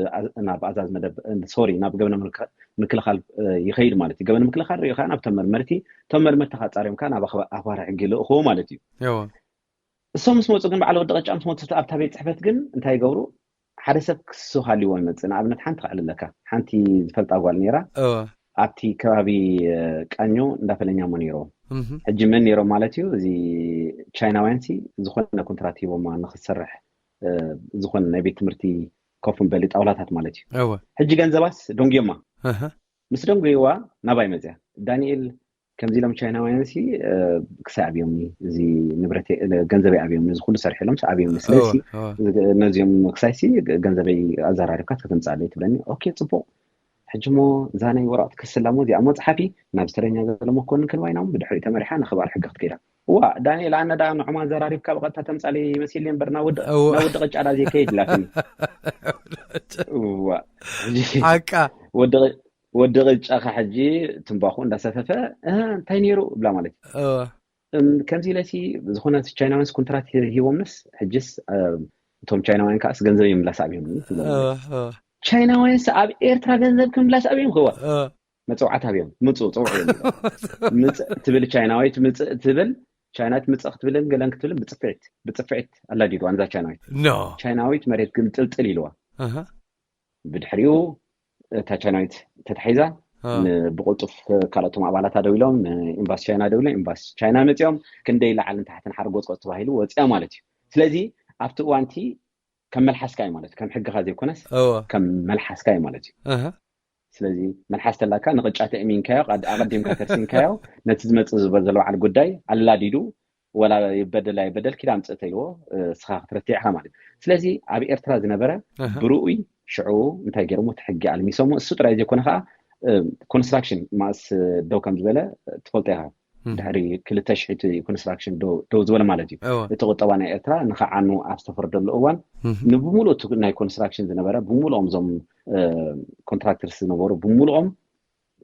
ናብ ኣዛዝ መደብ-፣ ሶሪ፣ ናብ ገበነ ምልክ-፣ ምክልኻል፣ እ፣ ይኸይድ ማለት እዩ። ገበነ ምክልኻል ሪኡ ከዓ ናብቶም መርመርቲ፣ እቶም መርመርቲ ካጻርዮም ከዓ ናብ ኣኽባ-፣ ኣኽባሪ ሕጊ ይልእኽዎ ማለት እዩ። እወ። እሶም ምስ መፁ ግን በዓል ወዲ ቅጫ ምስ መፁ ኣብታ ቤት ጽሕፈት ግን እንታይ ይገብሩ? ሓደ ሰብ ክስሱ ሃልይዎ ይመፅእ። ንኣብነት ሓንቲ ክዕልለካ፣ ሓንቲ ዝፈልጣ ጓል ነይራ። እወ። ኣብቲ ከባቢ፣ እ፣ ቃኞ እንዳፈለኛሞ ነይሮም። እህ ሕጂ መን ነይሮም ማለት እዩ? እዚ ቻይናውያን ሲ ዝኾነ ኮንትራት ሂቦማ ንክትሰርሕ፣ እ፣ ዝኾነ ናይ ቤት ትምህርቲ ኮፍ መበሊ ጣውላታት ማለት እዩ። እወ ሕጂ ገንዘባስ ደንጉዮማ። እህ ምስ ደንጉይዋ ናባይ መፅያ። ዳንኤል፣ ከምዚ ኢሎም ቻይናውያን ሲ፣ እ፣ ክሳይ ኣብዮምኒ፣ እዚ ንብረት፣ እ፣ ገንዘበይ ኣብዮምኒ፣ እዚ ኩሉ ሰርሕ ኢሎም ኣብዮምኒ። ስለዚ እወ ሲ እወ ነዚኦም ክሳይ ሲ ገንዘበይ ኣዘራሪብካ ከተምፅኣለይ ትብለኒ። ኦኬ፣ ፅቡቅ። ሕጂ ሞ እዛ ናይ ወረቐት ክስላ ሞ እዚኣ ሞ ፀሓፊ ናብ ዝተረኛ ዘሎ መኮንን ክንዋይ ናብ ብድሕሪኡ ተመሪሓ ንክባር ሕጊ ክትከይዳ። ዋ ዳንኤል፣ ኣነ ዳ ንዖማ ዘራሪብካ ብቐጥታ ተምፃለይ መሲል እምበር ናብ ወዲ እወ ናብ ወዲ ቅጫ ዳ ዘይከይድ ኢላትኒ። ዋ ሕጂ ሓቃ ወዲ ወዲ ቅጫ ከ ሕጂ ትንባኹ እንዳሰፈፈ፣ "እ፣ እንታይ ነይሩ?" ብላ ማለት እዩ። እወ እም፣ ከምዚ ኢለሲ ዝኾነ ቻይናውያንስ ኮንትራት ሂቦምንስ ሕጅስ፣ እ፣ እቶም ቻይናውያን ከዓስ ገንዘብ ይምላስ ኣብዮም። እወ እወ ቻይናውያንስ ኣብ ኤርትራ ገንዘብ ክምላስ ኣብዮም ክዋ እወ መጽዋዕት ኣብዮም ምጹ ጽውዕ እዮም። ምጽእ ትብል ቻይናዊት፣ ምጽእ ትብል ቻይናዊት፣ ምጽእ ክትብልን ገለን ክትብልን ብጽፍዒት ብጽፍዒት ኣላዲድዋ። ንዛ ቻይናዊት ኖ ቻይናዊት መሬት ግምጥልጥል ኢልዋ። እህ ብድሕሪኡ እታ ቻይናዊት ተታሒዛ እ ን-፣ ብቕልጡፍ ካልኦቶም ኣባላታ ደው ኢሎም ንኤምባሲ ቻይና ደው ኢሎም ኤምባሲ ቻይና መፂኦም ክንደይ ላዕልን ታሕትን ሓርጎፅቆፅ ተባሂሉ ወፂኣ ማለት እዩ። ስለዚ ኣብቲ እዋንቲ ከም መልሓስካ እዩ ማለት እዩ። ከም ሕግኻ ዘይኮነስ እወ ከም መልሓስካ እዩ ማለት እዩ። እህ ስለዚ መልሓስ ተላካ ንቕጫ ተእሚንካዮ፣ ኣድ-፣ ኣቐዲምካ ተርሲንካዮ፣ ነቲ ዝመፅእ ዝበ-፣ ዘሎ በዓል ጉዳይ ኣላዲዱ፣ ወላ ይበደል ኣይበደል ኪዳ ኣምፅእ ተይልዎ፣ እ፣ ስኻ ክትረትዕ ኢኻ ማለት እዩ። ስለዚ ኣብ ኤርትራ ዝነበረ እህ ብርኡይ ሽዑ እንታይ ገይሮሞ፣ እቲ ሕጊ ኣልሚሶሞ። እሱ ጥራይ ዘይኮነ ከዓ፣ እ፣ ኮንስትራክሽን ማእስ ደው ከም ዝበለ ትፈልጦ ኢኻ። እህ ድሕሪ ክልተ ሽሕ እቲ ኮንስትራክሽን ደው ደው ዝበለ ማለት እዩ። እወ እቲ ቁጠባ ናይ ኤርትራ ንኸዓኑ ኣብ ዝተፈርደሉ እዋን እህ ንብሙሉእ እቲ ናይ ኮንስትራክሽን ዝነበረ፣ ብሙሉኦም እዞም፣ እ፣ ኮንትራክተርስ ዝነበሩ ብሙሉኦም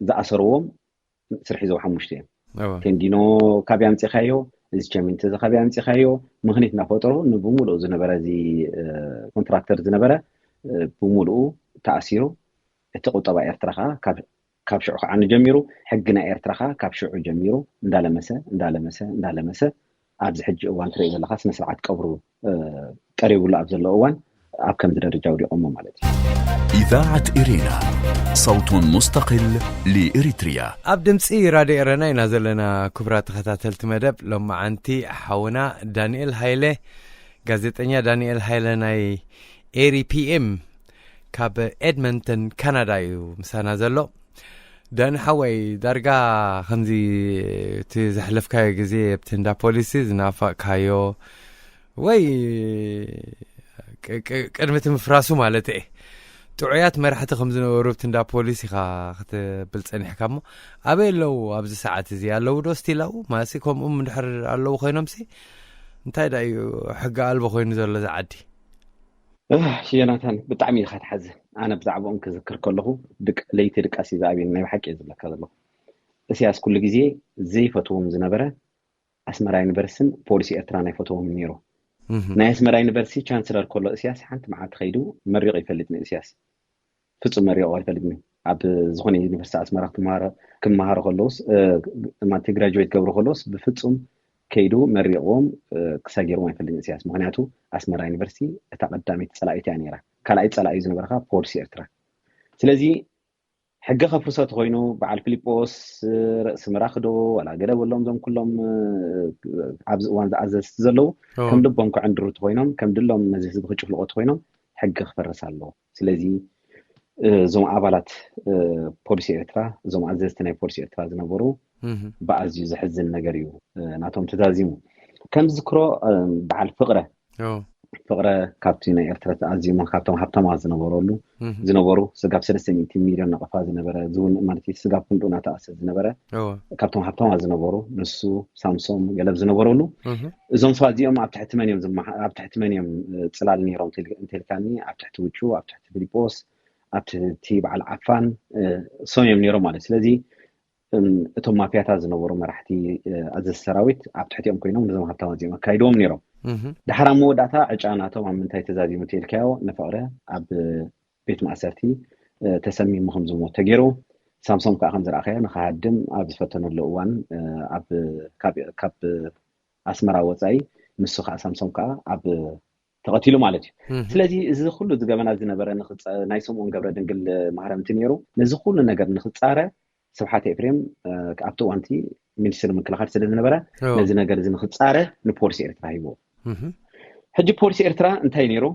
ዝኣሰርዎም ስርሒ ዞባ ሓሙሽተ እዮም። እወ ቴንዲኖ ካብያ ኣምፂኻዮ፣ እዚ ቸሚንቶ እዚ ካብያ ኣምፂኻዮ፣ ምኽኒት እናፈጠሩ ንብሙሉእ ዝነበረ እዚ፣ እ፣ ኮንትራክተር ዝነበረ፣ እ፣ ብሙሉኡ ተኣሲሩ። እቲ ቁጠባ ኤርትራ ከዓ ካብ ካብ ሽዑ ከዓ ንጀሚሩ፣ ሕጊ ናይ ኤርትራ ከዓ ካብ ሽዑ ጀሚሩ እንዳለመሰ እንዳለመሰ እንዳለመሰ ኣብዚ ሕጂ እዋን ትርኢ ዘለካ ስነ ስርዓት ቀብሩ፣ እ፣ ቀሪቡሉ ኣብ ዘሎ እዋን ኣብ ከምዚ ደረጃ ወዲቖሞ ማለት እዩ። إذاعة إرينا، صوت مستقل لإريتريا. ኣብ ድምፂ ራድዮ ኤረና ኢና ዘለና። ክቡራት ተኸታተልቲ መደብ ሎማዓንቲ ሓውና ዳንኤል ሃይለ፣ ጋዜጠኛ ዳንኤል ሃይለ ናይ ኤሪ ፒኤም ካብ ኤድመንተን ካናዳ እዩ ምሳና ዘሎ። ዳኒ ሓወይ፣ ዳርጋ ከምዚ እቲ ዘሕለፍካዮ ግዜ ኣብቲ እንዳ ፖሊሲ ዝናፈቕካዮ ወይ ቅ- ቅ- ቅድሚ እቲ ምፍራሱ ማለት እየ፣ ጥዑያት መራሕቲ ከም ዝነበሩ ኣብቲ እንዳ ፖሊስ ኢኻ ክትብል ጸኒሕካ። እሞ ኣበይ ኣለዉ ኣብዚ ሰዓት እዚ? ኣለዉ ዶ ስቲል ኣብኡ? ማለትሲ ከምኡም እንድሕር ኣለዉ ኮይኖምሲ እንታይ ደኣ እዩ ሕጊ ኣልቦ ኮይኑ ዘሎ እዚ ዓዲ? እህ፣ ዮናታን፣ ብጣዕሚ ኢኻ ትሓዝን። ኣነ ብዛዕባኦም ክዝክር ከለኹ ድቅ-፣ ለይቲ ድቃስ እዩ ዝኣብየኒ። ናይ ብሓቂ እየ ዝብለካ ዘለኹ። እስያስ ኩሉ ግዜ ዘይፈትዎም ዝነበረ ኣስመራ ዩኒቨርሲቲን ፖሊሲ ኤርትራን ኣይፈትዎም ነይሩ። እህ፣ ናይ ኣስመራ ዩኒቨርሲቲ ቻንስለር ከሎ እስያስ ሓንቲ መዓልቲ ከይዱ መሪቑ ይፈልጥ ንእስያስ። ፍጹም መሪቑ ኣይፈልጥን። ኣብ ዝኾነ ዩኒቨርሲቲ ኣስመራ ክትመሃሮ፣ ክመሃሩ ከለውስ፣ እ፣ ማለት ግራጁዌት ገብሩ ከለውስ ብፍጹም ከይዱ መሪቕዎም፣ እ፣ ክሳጊርዎም ኣይፈልጥን እስያስ። ምኽንያቱ ኣስመራ ዩኒቨርሲቲ እታ ቀዳመይቲ ጸላኢት እያ ነይራ። ካልኣይ ጸላኢ ዝነበረ ከዓ ፖሊሲ ኤርትራ። ስለዚ ሕጊ ከፍርሶ ተኮይኑ በዓል ፊሊጶስ፣ እ፣ ርእሲ ምራኽ ዶ ዋላ ገለ በሎም፣ እዞም ኩሎም፣ እ፣ ኣብዚ እዋን ዝኣዘዝቲ ዘለዉ ኦ፣ ከም ልቦም ክዕንድሩ ተኮይኖም ከም ድሎም ነዚ ህዝቢ ክጭፍልቆ ተኮይኖም ሕጊ ክፈርስ ኣለዎ። ስለዚ፣ እ፣ እዞም ኣባላት፣ እ፣ ፖሊሲ ኤርትራ፣ እዞም ኣዘዝቲ ናይ ፖሊሲ ኤርትራ ዝነበሩ እህ፣ ብኣዝዩ ዘሕዝን ነገር እዩ፣ እ፣ ናቶም ተዛዚሙ። ከም ዝክሮ፣ እ፣ በዓል ፍቅረ ኦ፣ ፍቅረ ካብቲ ናይ ኤርትራ ኣዝዮም ካብቶም ሃብታማት ዝነበረሉ እህ፣ ዝነበሩ ስጋብ ሰለስተ ሚእቲ ሚልዮን ናቕፋ ዝነበረ ዝውን ማለት እዩ፣ ስጋብ ክንዱ እናተኣሰ ዝነበረ ኦ፣ ካብቶም ሃብታማት ዝነበሩ ንሱ ሳምሶም ገለብ ዝነበረሉ እህ፣ እዞም ሰባት እዚኦም ኣብ ትሕቲ መን እዮም ዝመሓ-፣ ኣብ ትሕቲ መን እዮም፣ እ፣ ጽላል ነይሮም እንተል-፣ እንተልካኒ ኣብ ትሕቲ ውጩ፣ ኣብ ትሕቲ ፊሊጶስ፣ ኣብ ትሕቲ በዓል ዓፋን፣ እ፣ ሶም እዮም ነይሮም ማለት። ስለዚ እም፣ እቶም ማፍያታት ዝነበሩ መራሕቲ፣ እ፣ ኣዘዝቲ ሰራዊት ኣብ ትሕቲኦም ኮይኖም ነዞም ሃብታማት እዚኦም ኣካይድዎም ነይሮም። እህ፣ ድሓር ኣብ መወዳእታ ዕጫ ናቶም ኣብ ምንታይ ተዛዚሙ ተልካዮ ንፍቕረ ኣብ ቤት ማእሰርቲ፣ እ፣ ተሰሚሙ ከም ዝሞት ተገይሩ። ሳምሶም ከዓ ከም ዝረኣኸዮ ንኸሃድም ኣብ ዝፈተነሉ እዋን፣ እ፣ ኣብ፣ ካብ፣ ካብ ኣስመራ ወፃኢ ንሱ ከዓ ሳምሶም ከዓ ኣብ ተቐቲሉ ማለት እዩ። እህ፣ ስለዚ እዚ ኩሉ ዝገበና ዝነበረ ንኽፀ-፣ ናይ ስምኦን ገብረ ድንግል ማህረምቲ ነይሩ። ነዚ ኩሉ ነገር ንኽፃረ ስብሓት ኤፍሬም ኣብቲ እዋንቲ ሚኒስትር ምክልኻል ስለ ዝነበረ ነዚ ነገር እዚ ንክፃረ ንፖሊስ ኤርትራ ሂብዎ። ሕጂ ፖሊስ ኤርትራ እንታይ ነይሩ?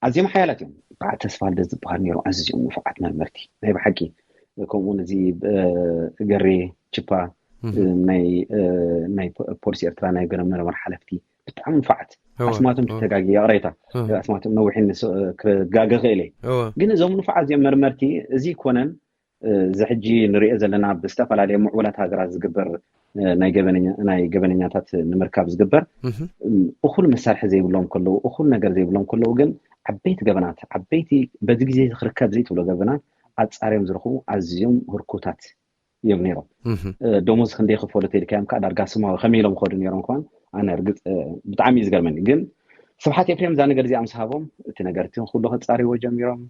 ኣዝዮም ሓያላት እዮም። በዓል ተስፋ ልደት ዝበሃል ነይሩ። ኣዝዮም ንፉዓት መርመርቲ ናይ ብሓቂ። ከምኡ ነዚ ገሬ ችፓ ናይ ፖሊስ ኤርትራ ናይ ገረ መርመር ሓለፍቲ ብጣዕሚ ንፉዓት። ኣስማቶም ተጋጊ ይቕሬታ፣ ኣስማቶም ነዊሕ ክጋገ ክእል እየ። ግን እዞም ንፉዓት እዚኦም መርመርቲ እዚ ይኮነን እዚ ሕጂ ንሪኦ ዘለና ብዝተፈላለየ ምዕቡላት ሃገራት ዝግበር ናይ ገበነኛታት ንምርካብ ዝግበር እኹል መሳርሒ ዘይብሎም ከለዉ፣ እኹል ነገር ዘይብሎም ከለዉ ግን ዓበይቲ ገበናት፣ ዓበይቲ በዚ ግዜ ክርከብ ዘይትብሎ ገበናት ኣፃርዮም ዝረኽቡ ኣዝዮም ህርኩታት እዮም ነይሮም። ደሞዝ ክንደይ ክፈሉ ተልካዮም ከዓ ዳርጋ ስማዊ ከመይ ኢሎም ክኸዱ ነይሮም ከን ኣነ እርግፅ ብጣዕሚ እዩ ዝገርመኒ። ግን ስብሓት ኤፍሬም እዛ ነገር እዚኣ ምስ ሃቦም እቲ ነገር እቲ ኩሉ ከፃርይዎ ጀሚሮም።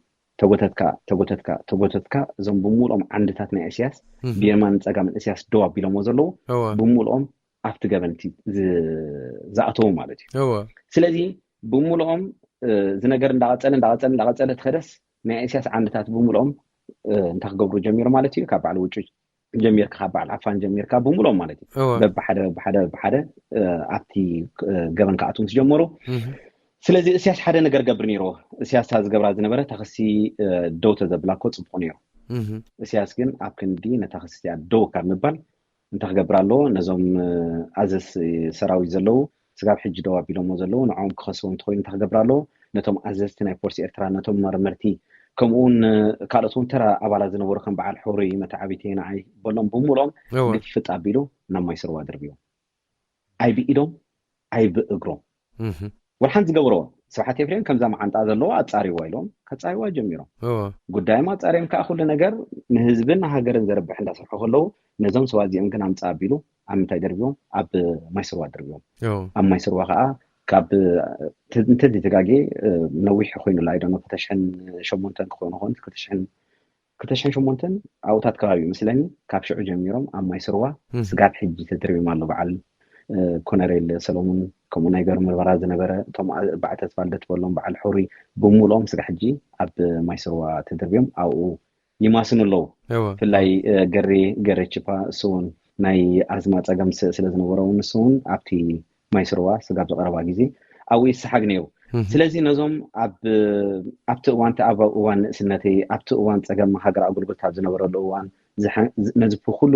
ተጎተትካ ተጎተትካ ተጎተትካ እዞም ብምሉኦም ዓንድታት ናይ እስያስ ብየማን ፀጋምን እስያስ ደው ኣቢሎሞ ዘለዉ ብምሉኦም ኣብቲ ገበንቲ ዝኣተዉ ማለት እዩ። ስለዚ ብምሉኦም እዚ ነገር እንዳቐፀለ እንዳቐፀለ እንዳቐፀለ ትኸደስ ናይ እስያስ ዓንድታት ብምሉኦም እንታይ ክገብሩ ጀሚሩ ማለት እዩ። ካብ በዓል ውጩ ጀሚርካ ካብ በዓል ዓፋን ጀሚርካ ብምሉኦም ማለት እዩ በብሓደ በብሓደ በብሓደ ኣብቲ ገበን ክኣትዉ ምስ ጀመሩ ስለዚ እስያስ ሓደ ነገር ገብር ነይርዎ። እስያስ ዝገብራ ዝነበረ ታክሲ ደው ተዘብላ እኮ ፅቡቅ ነይሩ። እስያስ ግን ኣብ ክንዲ ነታ ክስቲያ ደው ካብ ምባል እንታይ ክገብር ኣለዎ? ነዞም ኣዘዝ ሰራዊት ዘለዉ ስጋብ ሕጂ ደው ኣቢሎሞ ዘለዉ ንዕኦም ክኸስቦም እንተኮይኑ እንታይ ክገብር ኣለዎ? ነቶም ኣዘዝቲ ናይ ፖሊስ ኤርትራ፣ ነቶም መርመርቲ፣ ከምኡ እውን ካልኦት እውን ተራ ኣባላት ዝነበሩ ከም በዓል ሕሩይ፣ መተዓቢተይ፣ ንዓይ በሎም ብምልኦም ግፍጥ ኣቢሉ ናብ ማይ ስርዋ ድርብዮም። ኣይ ብኢዶም ኣይ ብእግሮም ወላ ሓንቲ ዝገበርዎ ስብሓት ኤፍሬም ከምዛ መዓንጣ ዘለዋ ኣጻርይዋ ኢሎም ከጻርይዋ ጀሚሮም። ጉዳዮም ኣጻርዮም ከዓ ኩሉ ነገር ንህዝብን ንሃገርን ዘርብሕ እንዳሰርሑ ከለዉ ነዞም ሰባት እዚኦም ግን ኣምጻ ኣቢሉ ኣብ ምንታይ ደርብዮም? ኣብ ማይ ስርዋ ደርብዮም። ኣብ ማይ ስርዋ ከዓ ካብ እንተዘይተጋጌ ነዊሕ ኮይኑላ ኣይደኖ ክልተ ሽሕን ሸሞንተን ክኾኑ ኾን ክልተ ሽሕን ክልተ ሽሕን ሸሞንተን ኣብኡታት ከባቢ ይመስለኒ ካብ ሽዑ ጀሚሮም ኣብ ማይ ስርዋ ስጋብ ሕጂ ተደርብዮም ኣሎ። በዓል ኮነሬል ሰሎሙን ከምኡ ናይ ገሩ ምርመራ ዝነበረ እቶም በዓል ተስፋ ልደት በሎም በዓል ሕሩይ ብምልኦም ስጋ ሕጂ ኣብ ማይ ስርዋ ተደርብዮም ኣብኡ ይማስኑ ኣለዉ። ብፍላይ ገሬ ገሬ ችፓ እሱ እውን ናይ ኣዝማ ፀገም ስለ ዝነበሮ እውን እሱ እውን ኣብቲ ማይ ስርዋ ስጋብ ዝቀረባ ግዜ ኣብኡ ይሰሓግ ነይሩ። ስለዚ ነዞም ኣብቲ እዋን ኣብ እዋን ንእስነተይ ኣብቲ እዋን ፀገም ሃገር ኣገልግሎት ኣብ ዝነበረሉ እዋን ነዚ ኩሉ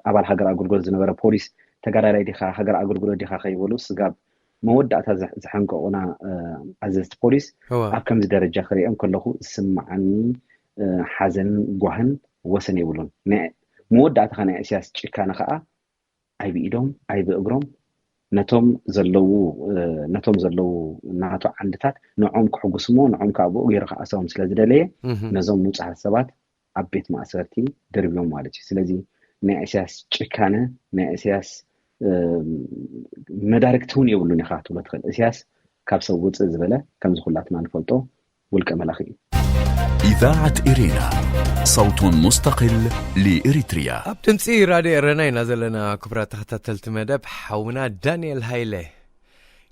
ኣባል ሃገር ኣገልግሎት ዝነበረ ፖሊስ ተጋዳላይ ዲኻ ሃገር ኣገልግሎት ዲኻ ከይበሉ ስጋብ መወዳእታ ዝሐንቀቑና ኣዘዝቲ ፖሊስ ኣብ ከምዚ ደረጃ ክሪኦም ከለኹ ዝስምዓኒ ሓዘን ጓህን ወሰን የብሉን። መወዳእታ ናይ እስያስ ጭካነ ከዓ ኣይ ብኢዶም ኣይ ብእግሮም ነቶም ዘለዉ ነቶም ዘለዉ ናቱ ዓንድታት ንዖም ክሕጉስሞ ንዖም ካብኡ ገይሩ ክኣሰሮም ስለ ዝደለየ ነዞም ንጹሃት ሰባት ኣብ ቤት ማእሰርቲ ደርብዮም ማለት እዩ። ስለዚ ናይ እስያስ ጭካነ ናይ እስያስ መዳርግቲ እውን የብሉን ኢኻ ክትብሎ ትኽእል። እስያስ ካብ ሰብ ውፅእ ዝበለ ከምዚ ኩላትና ንፈልጦ ውልቀ መላኺ እዩ። إذاعة إرينا صوت مستقل لإريتريا. ኣብ ድምፂ ራድዮ ኤረና ኢና ዘለና ክቡራት ተኸታተልቲ መደብ ሓውና ዳንኤል ሃይለ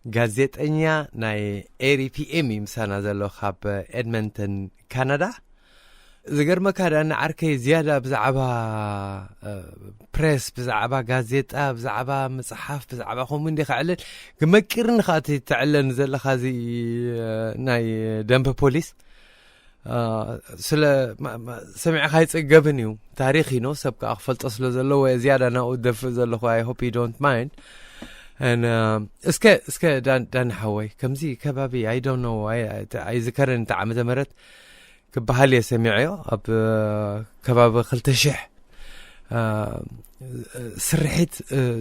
ጋዜጠኛ ናይ ኤሪፒኤም እዩ ምሳና ዘሎ ካብ ኤድመንተን ካናዳ። ዝገርመካ ዳኒ ዓርከይ ዝያዳ ብዛዕባ ፕሬስ ብዛዕባ ጋዜጣ ብዛዕባ መፅሓፍ ብዛዕባ ከምኡ እንዲ ከዕልል መቂርኒ ከዓ ተዕለን ዘለካ እዚ ናይ ደንበ ፖሊስ ስለ ሰሚዕካ ኣይፅገብን እዩ። ታሪክ ኢኖ ሰብ ከዓ ክፈልጦ ስለ ዘለዎ ዝያዳ ናብኡ ደፍእ ዘለኹ I hope you don't mind እስከ እስከ ዳኒ ሓወይ ከምዚ ከባቢ I don't know ኣይዝከረን እቲ ዓመተ ምህረት ክበሃል እየ ሰሚዐዮ ኣብ ከባቢ ክልተ ሽሕ ስርሒት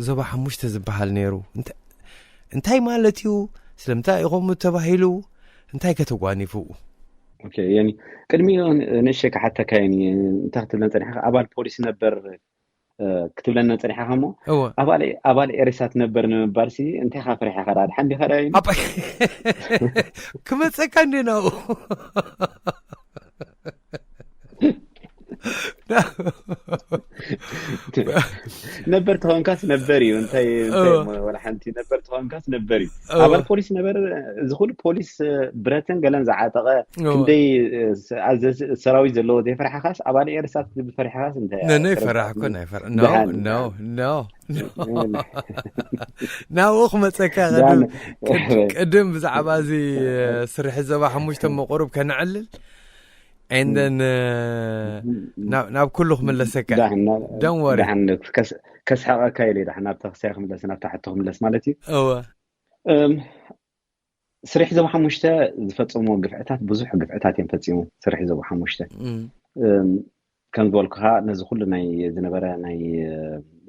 ዞባ ሓሙሽተ ዝበሃል ነይሩ እንታይ ማለት እዩ? ስለምንታይ ኢኹም ተባሂሉ እንታይ ከተጓኒፉ? ቅድሚ ንእሸ ክሓተካ የ እንታይ ክትብለን ፀኒሕካ ኣባል ፖሊስ ነበር ክትብለና ፀኒሕካ ሞ ኣባል ኤሬሳት ነበር ንምባል እንታይ ካ ፍሪሕካ ዳ ድሓን ዲካ ዳ ክመፀካ እንዲ ናብኡ ነበር ተኾንካስ ነበር እዩ እንታይ ወላ ሓንቲ ነበር ኮንካስ ነበር እዩ። ኣባል ፖሊስ ነበር። እዚ ኩሉ ፖሊስ ብረትን ገለን ዝዓጠቐ ክንደይ ሰራዊት ዘለዎ ዘይፈርሓኻስ ኣባል ኤርሳት ዝፈርሓኻስ እንታይ ነነይ ፈራሕኩ ናይ ፈራ no no no ናብኡ ክመፀካ ቅድም ብዛዕባ እዚ ስርሒ ዘባ ሓሙሽተ መቁሩብ ከነዕልል and then ናብ ኩሉ ክምለሰካ don't worry ከስሓቀካ ኢለ ዳ ናብ ተክሳይ ክምለስ ናብ ታሕቶ ክምለስ ማለት እዩ እወ ስርሒ ዘባ ሓሙሽተ ዝፈፀሞ ግፍዕታት ብዙሕ ግፍዕታት እዮም ፈፂሙ ስርሒ ዘባ ሓሙሽተ ከም ዝበልኩኻ ነዚ ኩሉ ናይ ዝነበረ ናይ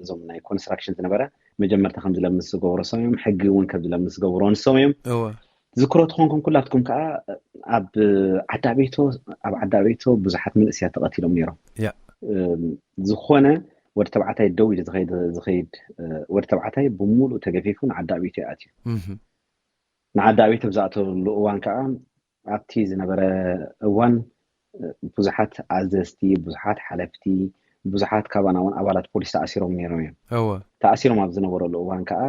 እዞም ናይ ኮንስትራክሽን ዝነበረ መጀመርታ ከም ዝለምስ ዝገብሮ ሰም እዮም ሕጊ እውን ከም ዝለምስ ዝገብሮ ንሶም እዮም ዝክሮ ትኾንኩም ኩላትኩም ከዓ ኣብ ዓዳቤቶ ኣብ ዓዳቤቶ ብዙሓት መንእስያት ተቐቲሎም ነይሮም ዝኾነ ወዲ ተባዕታይ ደው ኢሉ ዝኸይድ ዝኸይድ ወዲ ተባዕታይ ብምሉእ ተገፊፉ ንዓዳቤቶ ይኣትዩ ንዓዳቤቶ ብዝኣተሉ እዋን ከዓ ኣብቲ ዝነበረ እዋን ብዙሓት ኣዘዝቲ ብዙሓት ሓለፍቲ ብዙሓት ካባና እውን ኣባላት ፖሊስ ተኣሲሮም ነይሮም እዮም እወ ተኣሲሮም ኣብ ዝነበረሉ እዋን ከዓ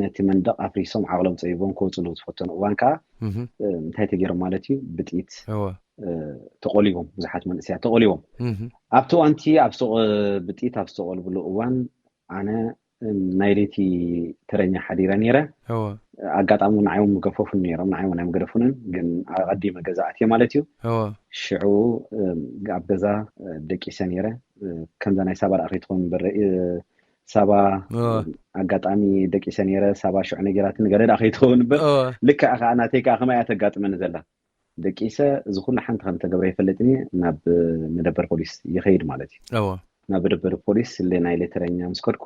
ነቲ መንደቕ ኣፍሪሶም ዓቕሎም ፀቢቦም ክወፅሉ ዝፈተኑ እዋን ከዓ እም፣ እንታይ ተገይሮም ማለት እዩ ብጥይት እወ እ፣ ተቆሊቦም ብዙሓት መንእሰያት ተቆሊቦም እም፣ ኣብቲ እዋንቲ ኣብ ሱቕ ብጥይት ኣብ ዝተቆልብሉ እዋን ኣነ እም፣ ናይ ለይቲ ተረኛ ሓዲረ ነይረ እወ ኣጋጣሚ ንዓዮም ምገፈፉን ነይሮም ንዓዮም ናይ ምገደፉንን ግን ኣቐዲመ ገዛ ኣትየ ማለት እዩ እወ ሽዑ እም፣ ኣብ ገዛ እ፣ ደቂሰ ነይረ እ፣ ከምዛ ናይ ሳባ ደኣ ከይትኸውን እምበር እ፣ ሳባ እወ ኣጋጣሚ ደቂሰ ነይረ ሳባ ሽዑ ነጊራትኒ ገለ ደኣ ከይትኸውን እምበር እወ ልክዕ ከዓ ናተይ ከዓ ከማይ እያ ተጋጥመኒ ዘላ ደቂሰ እዚ ኩሉ ሓንቲ ከም ተገብረ ይፈልጥኒ ናብ መደበር ፖሊስ ይኸይድ ማለት እዩ እወ ናብ መደበር ፖሊስ ለ ናይ ሌተረኛ ምስ ከድኩ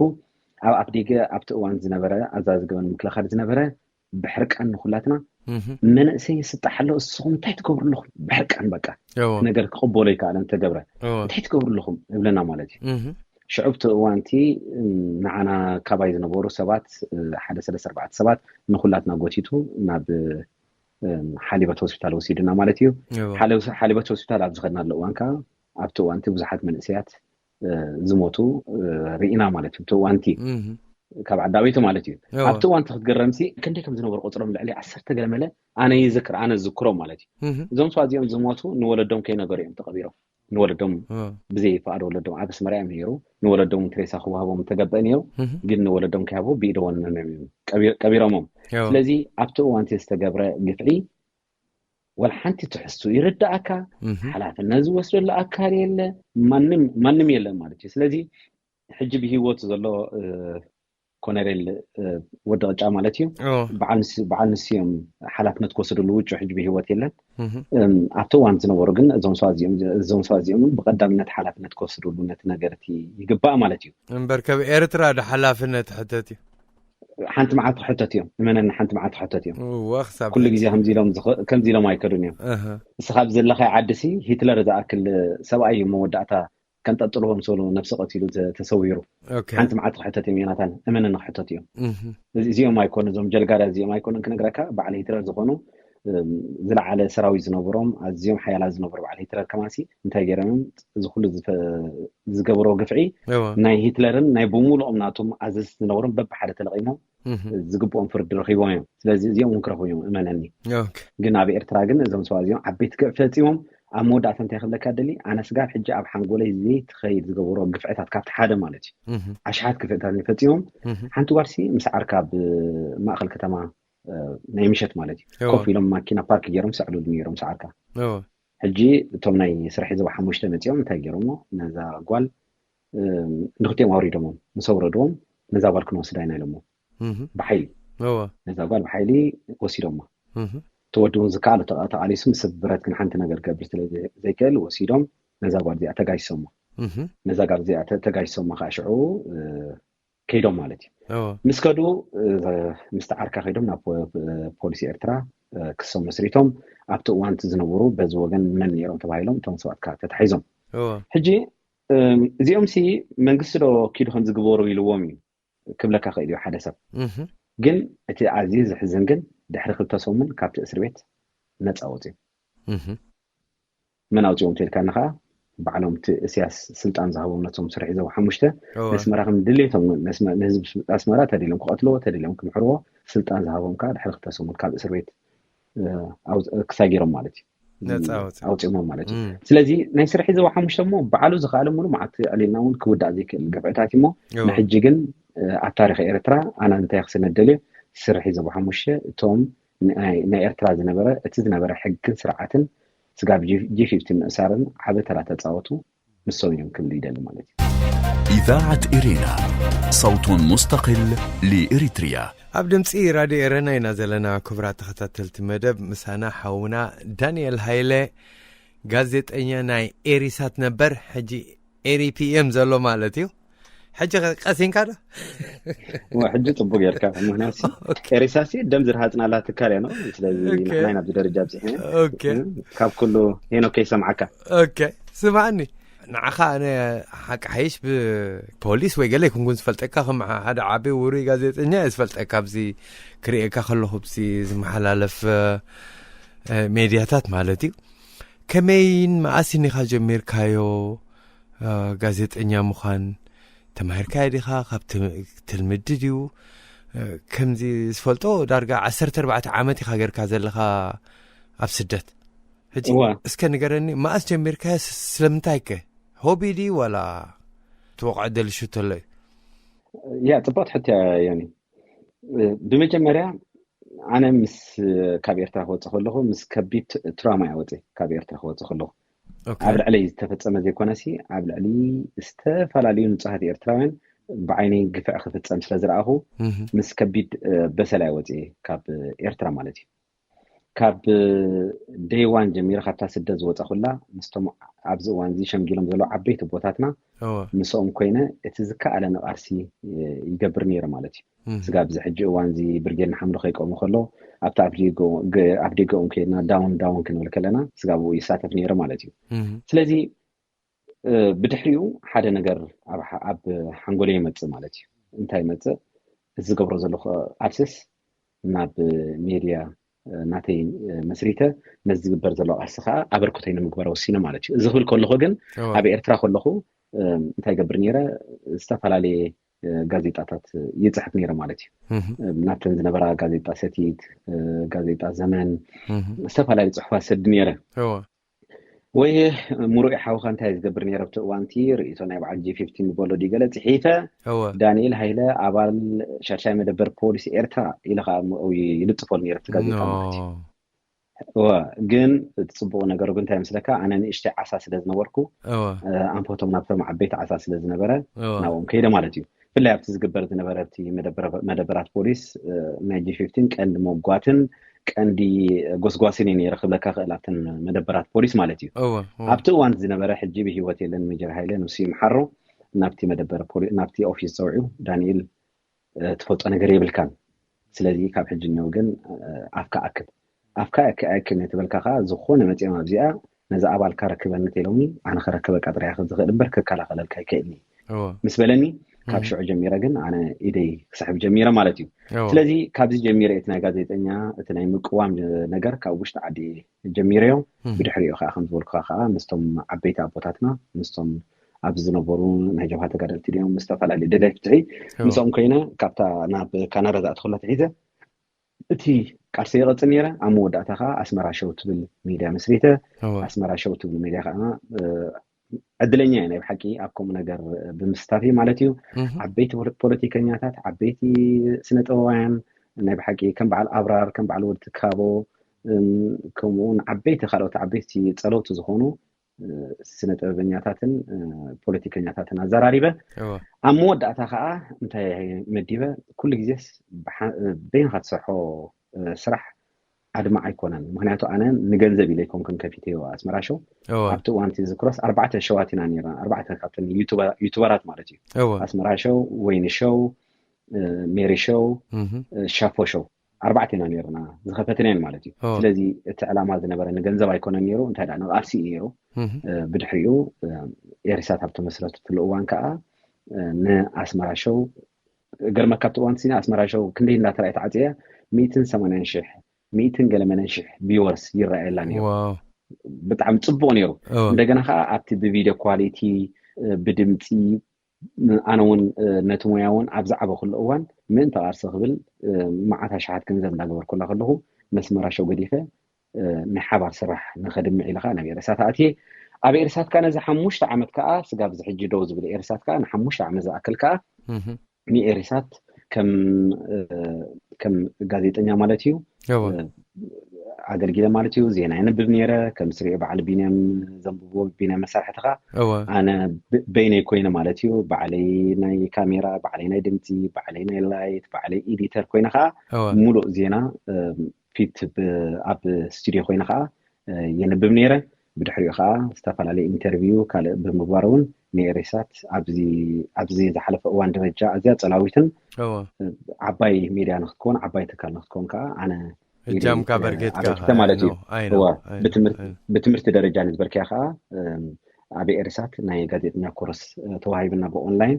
ኣብ ኣፍዴገ ኣብቲ እዋን ዝነበረ ኣዛዚ ገበን ምክልኻል ዝነበረ ብሕርቃን ንኩላትና እም፣ መንእሰይ ይስጣሕ ኣሎ እስኹም እንታይ ትገብሩ ኣለኹም ብሕርቃን በቃ እወ ነገር ክቕበሎ ይከኣለን ተገብረ እወ እንታይ ትገብሩ ኣለኹም እብለና ማለት እዩ እም፣ ሽዑ ብቲ እዋንቲ ንዓና ካባይ ዝነበሩ ሰባት ሓደ ሰለስተ ኣርባዕተ ሰባት ንኩላትና ጎቲቱ ናብ ሓሊበት ሆስፒታል ወሲዱና ማለት እዩ። ሓሊበት ሆስፒታል ኣብ ዝኸድናሉ እዋን ከዓ ኣብቲ እዋንቲ ብዙሓት መንእሰያት ዝሞቱ ርኢና ማለት እዩ። እቲ እዋንቲ ካብ ዓዳቤቱ ማለት እዩ። ኣብቲ እዋንቲ ክትግረምሲ ክንደይ ከም ዝነበሩ ቁፅሮም ልዕሊ ዓሰርተ ገለመለ ኣነ ይዝክር፣ ኣነ ዝዝክሮም ማለት እዩ። እዞም ሰባት እዚኦም ዝሞቱ ንወለዶም ከይነገሩ እዮም ተቐቢሮም። ንወለዶም ብዘይ ፍቓድ ወለዶም ኣብ ኣስመራ እዮም ነይሩ። ንወለዶም ትሬሳ ክወሃቦም ተገብአ ነይሩ፣ ግን ንወለዶም ከይሃቦ ብኢደ ወነኖም እዮም ቀቢሮሞም። ስለዚ ኣብቲ እዋንቲ ዝተገብረ ግፍዒ ወላ ሓንቲ ትሕዝቱ ይርዳእካ፣ ሓላፍነት ዝወስደሉ ኣካል የለ፣ ማንም የለን ማለት እዩ። ስለዚ ሕጂ ብህይወት ዘሎ ኮነሬል ወዲ ቅጫ ማለት እዩ። በዓል ንሱ እዮም ሓላፍነት ክወስድሉ። ውጩ ሕጂ ብህይወት የለን። ኣብቲ እዋን ዝነበሩ ግን እዞም ሰባት እዚኦም ብቀዳምነት ሓላፍነት ክወስድሉ ነቲ ነገር እቲ ይግባእ ማለት እዩ። እምበር ከብ ኤርትራ ዶ ሓላፍነት ሕተት እዩ? ሓንቲ መዓልቲ ክሕተት እዮም። እመነኒ፣ ሓንቲ መዓልቲ ክሕተት እዮም። እወ፣ ክሳብ ኩሉ ግዜ ከምዚ ኢሎም ዝኸ- ከምዚ ኢሎም ኣይከዱን እዮም። እህ፣ ንስኻ ኣብ ዘለኻይ ዓዲ ሲ ሂትለር ዝኣክል ሰብኣይ እዩ መወዳእታ ከንጠልጥልዎ ምስ በሉ ነብሲ ቀቲሉ ተ- ተሰዊሩ። ኦኬ። ሓንቲ መዓልቲ ክሕተት እዮም ዮናታን፣ እመነኒ ክሕተት እዮም። እህ፣ እዚ- እዚኦም ኣይኮኑ፣ እዞም ጀልጋዳ እዚኦም ኣይኮኑን ክነግረካ፣ በዓል ሂትለር ዝኾኑ እም፣ ዝለዓለ ሰራዊት ዝነበሮም ኣዝዮም ሓያላት ዝነበሩ በዓል ሂትለር ከማሲ እንታይ ገይሮም እዮም? እዚ ኩሉ ዝፈ- ዝገብሮ ግፍዒ እወ፣ ናይ ሂትለርን ናይ ብምሉኦም ናቶም ኣዘዝቲ ዝነበሮም በብሓደ ተለቒሞም እህ፣ ዝግብኦም ፍርዲ ረኺቦም እዮም። ስለዚ እዚኦም እውን ክረኽቡ እዮም እመነኒ። ኦኬ። ግን ኣብ ኤርትራ ግን እዞም ሰባት እዚኦም ዓበይቲ ግፍዒ ፈፂሞም ኣብ መወዳእታ እንታይ ክብለካ ደሊ ኣነ ስጋብ ሕጂ ኣብ ሓንጎለይ ዘይትኸይድ ዝገብሮ ግፍዕታት ካብቲ ሓደ ማለት እዩ። እህ፣ ኣሽሓት ግፍዕታት እዮም ፈፂሞም። እህ፣ ሓንቲ ጓልሲ ምስ ዓርካ ኣብ ማእኸል ከተማ እ፣ ናይ ምሸት ማለት እዩ እወ። ኮፍ ኢሎም ማኪና ፓርክ ገይሮም ሰዕሉሉ ነይሮም ምስ ዓርካ። እወ፣ ሕጂ እቶም ናይ ስራሕ ዘባ ሓሙሽተ መፂኦም እንታይ ገይሮሞ ነዛ ጓል እ፣ ንክልቲኦም ኣውሪዶሞም ምስ ኣውረድዎም ነዛ ጓል ክንወስዳ ኢና ኢሎሞ እህ፣ ብሓይሊ እወ፣ ነዛ ጓል ብሓይሊ ወሲዶማ። እህ፣ ተወዲ እውን ዝከኣለ ተቓ- ተቓሊሱ ምስ ብረት ግን ሓንቲ ነገር ክገብር ስለ ዘይ- ዘይክእል ወሲዶም ነዛ ጓል እዚኣ ተጋይሶማ። እህ፣ ነዛ ጓል እዚኣ ተ- ተጋይሶማ ከዓ ሽዑ እ፣ ከይዶም ማለት እዩ። እወ፣ ምስ ከዱ እ፣ ምስቲ ዓርካ ከይዶም ናብ ፖ- ፖሊስ ኤርትራ እ፣ ክሶም መስሪቶም ኣብቲ እዋንቲ ዝነበሩ በዚ ወገን መን ነይሮም ተባሂሎም እቶም ሰባት ከዓ ተታሒዞም። እወ፣ ሕጂ እም፣ እዚኦም ሲ መንግስቲ ዶ ኪዱ ከም ዝግበሩ ኢልዎም እዩ ክብለካ ክእል እዩ ሓደ ሰብ። እህ፣ ግን እቲ ኣዝዩ ዝሕዝን ግን ድሕሪ ክልተ ሰሙን ካብቲ እስር ቤት ነፃ ወፅዮም። እህ፣ መን ኣውፅኦም ተልካኒ ከዓ ባዕሎም እቲ እስያስ ስልጣን ዝሃቦም ነቶም ስርሒ ዘቡ ሓሙሽተ ነስመራ ከም ድሌቶም ንህዝቢ ኣስመራ ተደልዮም ክቐትልዎ ተደልዮም ክምሕርዎ ስልጣን ዝሃቦም ከዓ ድሕሪ ክልተ ሰሙን ካብ እስር ቤት ክሳጊሮም ማለት እዩ ኣውፅሞም ማለት እዩ። ስለዚ ናይ ስርሒ ዘቡ ሓሙሽተ ሞ ባዕሉ ዝኸኣለ ሙሉ መዓት ዕሊልና እውን ክውዳእ ዘይክእል ግፍዕታት እሞ ንሕጂ ግን ኣብ ታሪክ ኤርትራ ኣና እንታይ ክስነደልዮ ስርሒ ዘቡ ሓሙሽተ እቶም ናይ ኤርትራ ዝነበረ እቲ ዝነበረ ሕግን ስርዓትን ስጋብ ጂ ፊፍቲ ምእሳርን ዓበ ተራ ተፃወቱ ንሶም እዮም ክብል ይደሊ ማለት እዩ። إذاعة إرينا، صوت مستقل لإريتريا. ኣብ ድምፂ ራድዮ ኤረና ኢና ዘለና። ክቡራት ተኸታተልቲ መደብ፣ ምሳና ሓውና ዳንኤል ሃይለ፣ ጋዜጠኛ ናይ ኤሪሳት ነበር፣ ሕጂ ኤሪ ፒ ኤም ዘሎ ማለት እዩ። ሕጂ ቀሲንካ ዶ? ሕጂ ፅቡቅ ጌርካ። ምክንያቱ ኤሪሳሲ ደም ዝረሃፅናላ ትካል እያ ነው። ስለዚ ንሕና ናብዚ ደረጃ ኣብፅሕና። ካብ ኩሉ ሄኖክ ይሰምዓካ። ስማዕኒ፣ ንዓኻ ኣነ ሓቂ ሓይሽ ብፖሊስ ወይ ገለ ይኩንኩን ዝፈልጠካ፣ ከም ሓደ ዓቢ ውሩይ ጋዜጠኛ እየ ዝፈልጠካ። ኣብዚ ክርእየካ ከለኹ ብዚ ዝመሓላለፍ ሜድያታት ማለት እዩ። ከመይን መኣስን ኢኻ ጀሚርካዮ ጋዜጠኛ ምዃን? ተማሂርካዮ ዲኻ? ካብ ትልምዲ ድዩ? ከምዚ ዝፈልጦ ዳርጋ ዓሰርተ ኣርባዕተ ዓመት ኢኻ ጌርካ ዘለኻ ኣብ ስደት። ሕጂ እስከ ንገረኒ፣ መኣስ ጀሚርካዮ? ስለምንታይ ከ? ሆቢ ድዩ ዋላ ትወቕዖ ደልሹ ተሎ እዩ? ያ ፅቡቅ ሕቶ ዮኒ። ብመጀመርያ ኣነ ምስ ካብ ኤርትራ ክወፅእ ከለኹ ምስ ከቢድ ትራማ እየ ወፅእ ካብ ኤርትራ ክወፅእ ከለኹ ኣብ ልዕለይ ዝተፈፀመ ዘይኮነሲ ኣብ ልዕሊ ዝተፈላለዩ ንፁሃት ኤርትራውያን ብዓይነይ ግፍዕ ክፍፀም ስለ ዝረኣኹ ምስ ከቢድ በሰላ እየ ወፅእ ካብ ኤርትራ ማለት እዩ። ካብ ደይዋን ጀሚረ ካብታ ስደት ዝወፀኹላ ምስቶም ኣብዚ እዋን እዚ ሸምጊሎም ዘለዉ ዓበይቲ ኣቦታትና ምስኦም ኮይነ እቲ ዝከኣለ ንቃልሲ ይገብር ነይረ ማለት እዩ። ስጋብ እዚ ሕጂ እዋን እዚ ብርጌድ ንሓምዶ ከይቀሙ ከሎ ኣብቲ ኣብ ደገኦም ከይድና ዳውን ዳውን ክንብል ከለና ስጋብ ይሳተፍ ነይረ ማለት እዩ። ስለዚ ብድሕሪኡ ሓደ ነገር ኣብ ሓንጎለይ ይመፅእ ማለት እዩ። እንታይ ይመፅእ? እዚ ዝገብሮ ዘለኹ ቃልስስ ናብ ሜድያ ናተይ መስሪተ ነዚ ዝግበር ዘሎ ቃልሲ ከዓ ኣበርክቶይ ንምግባር ወሲነ ማለት እዩ። እዚ ክብል ከለኹ ግን ኣብ ኤርትራ ከለኹ እንታይ ገብር ነይረ? ዝተፈላለየ ጋዜጣታት ይፅሕፍ ነይረ ማለት እዩ። ናብተን ዝነበራ ጋዜጣ ሰቲት፣ ጋዜጣ ዘመን፣ ዝተፈላለዩ ፅሑፋት ሰዲ ነይረ። ወይ ሙሩእ ሓውካ እንታይ ዝገብር ነይረ ኣብቲ እዋንቲ ርእይቶ ናይ በዓል ጂ ፊፍቲን ዝበሎ ድዩ ገለ ፅሒፈ ዳንኤል ሃይለ ኣባል ሻድሻይ መደበር ፖሊስ ኤርትራ ኢለ ከዓ ይልጥፈሉ ነይረ ኣብቲ ጋዜጣ ማለት እዩ። ግን እቲ ፅቡቅ ነገሩ ግን እንታይ ምስለካ ኣነ ንእሽተይ ዓሳ ስለ ዝነበርኩ ኣንፈቶም ናብቶም ዓበይቲ ዓሳ ስለ ዝነበረ ናብኦም ከይደ ማለት እዩ። ብፍላይ ኣብቲ ዝግበር ዝነበረ ኣብቲ መደበራት ፖሊስ ናይ ጂ ፊፍቲን ቀንዲ መጓትን ቀንዲ ጎስጓስን እዩ ነይረ ክብለካ ክእል ኣብተን መደበራት ፖሊስ ማለት እዩ። ኣብቲ እዋን ዝነበረ ሕጂ ብሂወት የለን ሜጀር ሃይለ ንሱ ይምሓሮ ናብቲ መደበር ናብቲ ኦፊስ ፀውዒው ዳንኤል ትፈልጦ ነገር የብልካን። ስለዚ ካብ ሕጂ እነው ግን ኣፍካ ኣክብ ኣፍካ ኣክብ ነትበልካ ከዓ ዝኾነ መፂኦም ኣብዚኣ ነዚ ኣባልካ ረክበኒ ተኢሎምኒ ኣነ ክረክበካ ጥራይ ክዝኽእል እምበር ክከላኸለልካ ይክእልኒ ምስ በለኒ ካብ ሽዑ ጀሚረ ግን ኣነ ኢደይ ክስሕብ ጀሚረ ማለት እዩ። ስለዚ ካብዚ ጀሚረ እቲ ናይ ጋዜጠኛ እቲ ናይ ምቅዋም ነገር ካብ ውሽጢ ዓዲ ጀሚረዮ። ብድሕሪኡ ከዓ ከም ዝበልኩካ ከዓ ምስቶም ዓበይቲ ኣቦታትና ምስቶም ኣብዚ ዝነበሩ ናይ ጀብሃ ተጋደልቲ ድዮም ምስ ዝተፈላለዩ ደላይ ፍትሒ ምስኦም ኮይነ ካብታ ናብ ካናዳ ዝኣተኹላ ትሒዘ እቲ ቃልሲ ይቐፅል ነይረ። ኣብ መወዳእታ ከዓ ኣስመራ ሸው ትብል ሚድያ መስሪተ። ኣስመራ ሸው ትብል ሚድያ ከዓ ዕድለኛ እየ ናይ ብሓቂ ኣብ ከምኡ ነገር ብምስታፊ ማለት እዩ። ዓበይቲ ፖለቲከኛታት፣ ዓበይቲ ስነ ጥበባውያን ናይ ብሓቂ ከም በዓል ኣብራር፣ ከም በዓል ወዲ ትካቦ ከምኡውን ዓበይቲ ካልኦት ዓበይቲ ፀለውቲ ዝኾኑ ስነ ጥበበኛታትን ፖለቲከኛታትን ኣዘራሪበ። ኣብ መወዳእታ ከዓ እንታይ መዲበ ኩሉ ግዜስ በይንካ ትሰርሖ ስራሕ ኣድማዕ ኣይኮነን። ምክንያቱ ኣነ ንገንዘብ ኢለ ኣይኮንኩን ከፊተዮ ኣስመራ ሸው። ኣብቲ እዋን እቲ ዝክሮስ ኣርባዕተ ሸዋት ኢና ነርና። ኣርባዕተ ካብተን ዩቱበራት ማለት እዩ። ኣስመራ ሸው፣ ወይኒ ሸው፣ ሜሪ ሸው፣ ሻፎ ሸው ኣርባዕተ ኢና ነርና ዝኸፈትናየን ማለት እዩ። ስለዚ እቲ ዕላማ ዝነበረ ንገንዘብ ኣይኮነን ነይሩ እንታይ ደኣ ንቃልሲ እዩ ነይሩ። ብድሕሪኡ ኤሪሳት ኣብ ተመስረተትሉ እዋን ከዓ ንኣስመራ ሸው ገርመካ ኣብቲ እዋን ሲና ኣስመራ ሸው ክንደይ እንዳተራእየ ተዓፅየ ሚእትን ሰማንያን ሽሕ ሚእትን ገለ መነን ሽሕ ቢወርስ ይረኣየላ ነይሩ። ብጣዕሚ ጽቡቕ ነይሩ። እንደገና ከዓ ኣብቲ ብቪድዮ ኳሊቲ፣ ብድምፂ፣ ኣነ እውን ነቲ ሞያ እውን ኣብ ዝዓበኹሉ እዋን ምእንቲ ቃልሲ ክብል መዓት ኣሽሓት ገንዘብ እንዳገበርኩላ ከለኹ፣ መስመራ ሸው ገዲፈ ናይ ሓባር ስራሕ ንኸድምዕ ኢለ ከዓ ናብ ኤርሳት ኣትየ። ኣብ ኤርሳት ከዓ ነዚ ሓሙሽተ ዓመት ከዓ ስጋብ እዚ ሕጂ ደው ዝብል ኤርሳት ከዓ ንሓሙሽተ ዓመት ዝኣክል ከዓ ንኤሪሳት ከም ከም ጋዜጠኛ ማለት እዩ ኣገልጊለ ማለት እዩ። ዜና የንብብ ነይረ። ከም ስሪኦ በዓል ቢንያም ዘንብቦ፣ ቢንያም መሳርሕቲ ከዓ ኣነ በይነይ ኮይነ ማለት እዩ። ባዕለይ ናይ ካሜራ፣ ባዕለይ ናይ ድምፂ፣ ባዕለይ ናይ ላይት፣ ባዕለይ ኤዲተር ኮይነ ከዓ ሙሉእ ዜና ፊት ኣብ ስቱዲዮ ኮይነ ከዓ የንብብ ነይረ። ብድሕሪኡ ከዓ ዝተፈላለዩ ኢንተርቪው ካልእ ብምግባር እውን ንኤሪሳት ኣብዚ ዝሓለፈ እዋን ደረጃ ኣዝያ ፀላዊትን ዓባይ ሚድያ ንክትከውን፣ ዓባይ ትካል ንክትከውን ከዓ ኣነ እጃምካ በርጌትካ ማለት እዩ። ብትምህርቲ ደረጃ ንዝበልክያ ከዓ ኣብ ኤሪሳት ናይ ጋዜጠኛ ኮርስ ተዋሂብና ብኦንላይን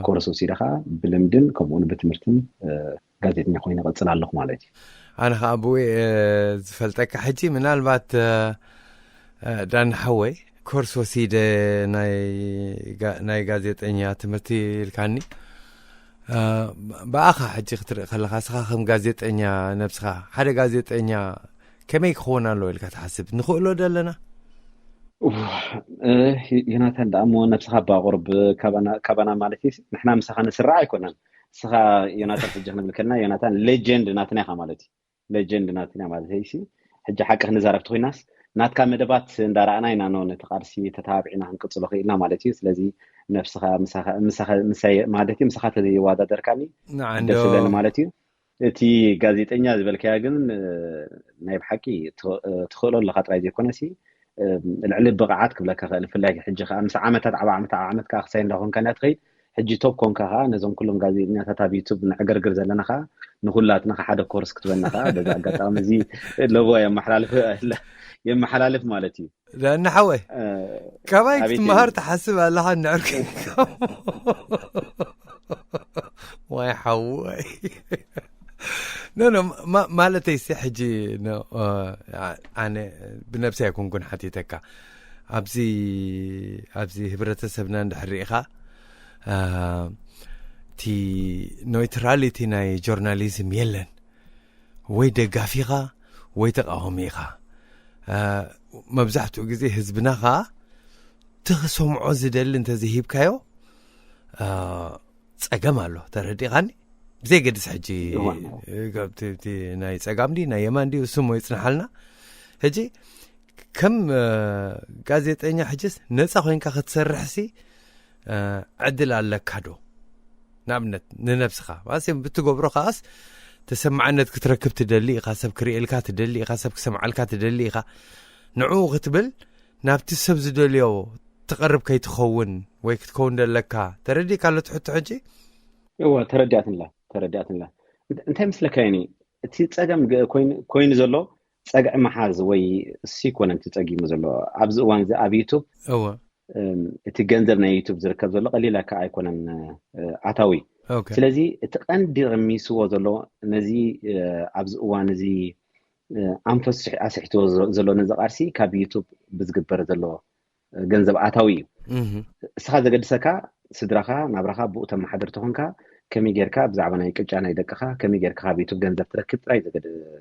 ኮርስ ወሲደ ከዓ ብልምድን ከምኡውን ብትምህርትን ጋዜጠኛ ኮይነ ቀፅል ኣለኹ ማለት እዩ። ኣነ ከዓ ብኡ ዝፈልጠካ ሕጂ ምናልባት ዳኒ ሓወይ ኮርስ ወሲደ ናይ ጋዜጠኛ ትምህርቲ ኢልካኒ። ብኣኻ ሕጂ ክትርኢ ከለኻ ስኻ ከም ጋዜጠኛ ነብስኻ ሓደ ጋዜጠኛ ከመይ ክኸውን ኣለዎ ኢልካ ትሓስብ? ንኽእሎ ዶ ኣለና? ዮናታን ደኣ እሞ ነብስኻ ኣባቑርብ ካባና ማለት እዩ። ንሕና ምሳኻ ንስራዕ ኣይኮነን። ንስኻ ዮናታን ሕጂ ክንብል ከለና ዮናታን ሌጀንድ ናትና ኢኻ ማለት እዩ። ሌጀንድ ናትና ማለት እዩ። ሕጂ ሓቂ ክንዛረብ ተኮይናስ ናትካ መደባት እንዳረኣና ኢና ኖ ነቲ ቃልሲ ተተባቢዕና ክንቅፅሎ ክኢልና ማለት እዩ። ስለዚ ነብስኻ ምሳይ ማለት እዩ ምሳኻ ተዘይዋዳደርካኒ ደስ ዝብለኒ ማለት እዩ። እቲ ጋዜጠኛ ዝበልካያ ግን ናይ ብሓቂ ትኽእሎ ኣለካ ጥራይ ዘይኮነሲ ልዕሊ ብቕዓት ክብለካ ክእል። ብፍላይ ሕጂ ከዓ ምስ ዓመታት ዓብ ዓመት ዓብ ዓመት ከዓ ክሳይ እንዳኮንካ እንዳትኸይድ ሕጂ ቶፕ ኮንካ ከዓ ነዞም ኩሎም ጋዜጠኛታት ኣብ ዩቱብ ንዕግርግር ዘለና ከዓ ንኩላትና ከዓ ሓደ ኮርስ ክትበና ከዓ በዚ ኣጋጣሚ እዚ ለቦ የመሓላልፍ ማለት እዩ። ዳኒ ሓወይ ካባይ ክትመሃር ትሓስብ ኣለኻ? ንዕርክ ዋይ ሓወይ ኖ ማለተይ ሲ ሕጂ ኣነ ብነብሲ ኣይኮንኩን ሓቲተካ ኣብዚ ኣብዚ ህብረተሰብና እንድሕር ርኢኻ እቲ ኖይትራሊቲ ናይ ጆርናሊዝም የለን። ወይ ደጋፊኻ ወይ ተቃዋሚ ኢኻ። መብዛሕትኡ ግዜ ህዝብና ኸዓ ትኽሰምዖ ዝደሊ እንተዘይሂብካዮ ፀገም ኣሎ። ተረዲኻኒ? ብዘይገድስ ሕጂ ናይ ፀጋም ዲ ናይ የማን ዲ ስሞ ይፅንሓልና። ሕጂ ከም ጋዜጠኛ ሕጅስ ነፃ ኮይንካ ክትሰርሕሲ ዕድል ኣለካ ዶ? ንኣብነት ንነብስኻ ብትገብሮ ከዓስ ተሰማዕነት ክትረክብ ትደሊ ኢኻ። ሰብ ክርእየልካ ትደሊ ኢኻ። ሰብ ክሰምዓልካ ትደሊ ኢኻ። ንዕኡ ክትብል ናብቲ ሰብ ዝደልዮ ትቐርብ ከይትኸውን ወይ ክትከውን ደለካ። ተረዲእካ ኣሎ ትሕቶ ሕጂ? እወ ተረዲኣትንላ ተረዲኣትንላ። እንታይ ምስለካ የኒ እቲ ፀገም ኮይኑ ዘሎ ፀግዒ መሓዝ ወይ እሱ ይኮነን ትፀጊሙ ዘሎ ኣብዚ እዋን እዚ ኣብ ዩቱብ እወ እቲ ገንዘብ ናይ ዩቱብ ዝርከብ ዘሎ ቀሊል ኣካ ኣይኮነን ኣታዊ። ስለዚ እቲ ቀንዲ ርሚስዎ ዘሎ ነዚ ኣብዚ እዋን እዚ ኣንፈት ኣስሕትዎ ዘሎ ነዚ ቃልሲ ካብ ዩቱብ ብዝግበር ዘሎ ገንዘብ ኣታዊ እዩ። እስኻ ዘገድሰካ ስድራኻ ናብራኻ ብኡ ተመሓድር ተኾንካ ከመይ ጌርካ ብዛዕባ ናይ ቅጫ ናይ ደቅኻ ከመይ ጌርካ ካብ ዩቱብ ገንዘብ ትረክብ ጥራይ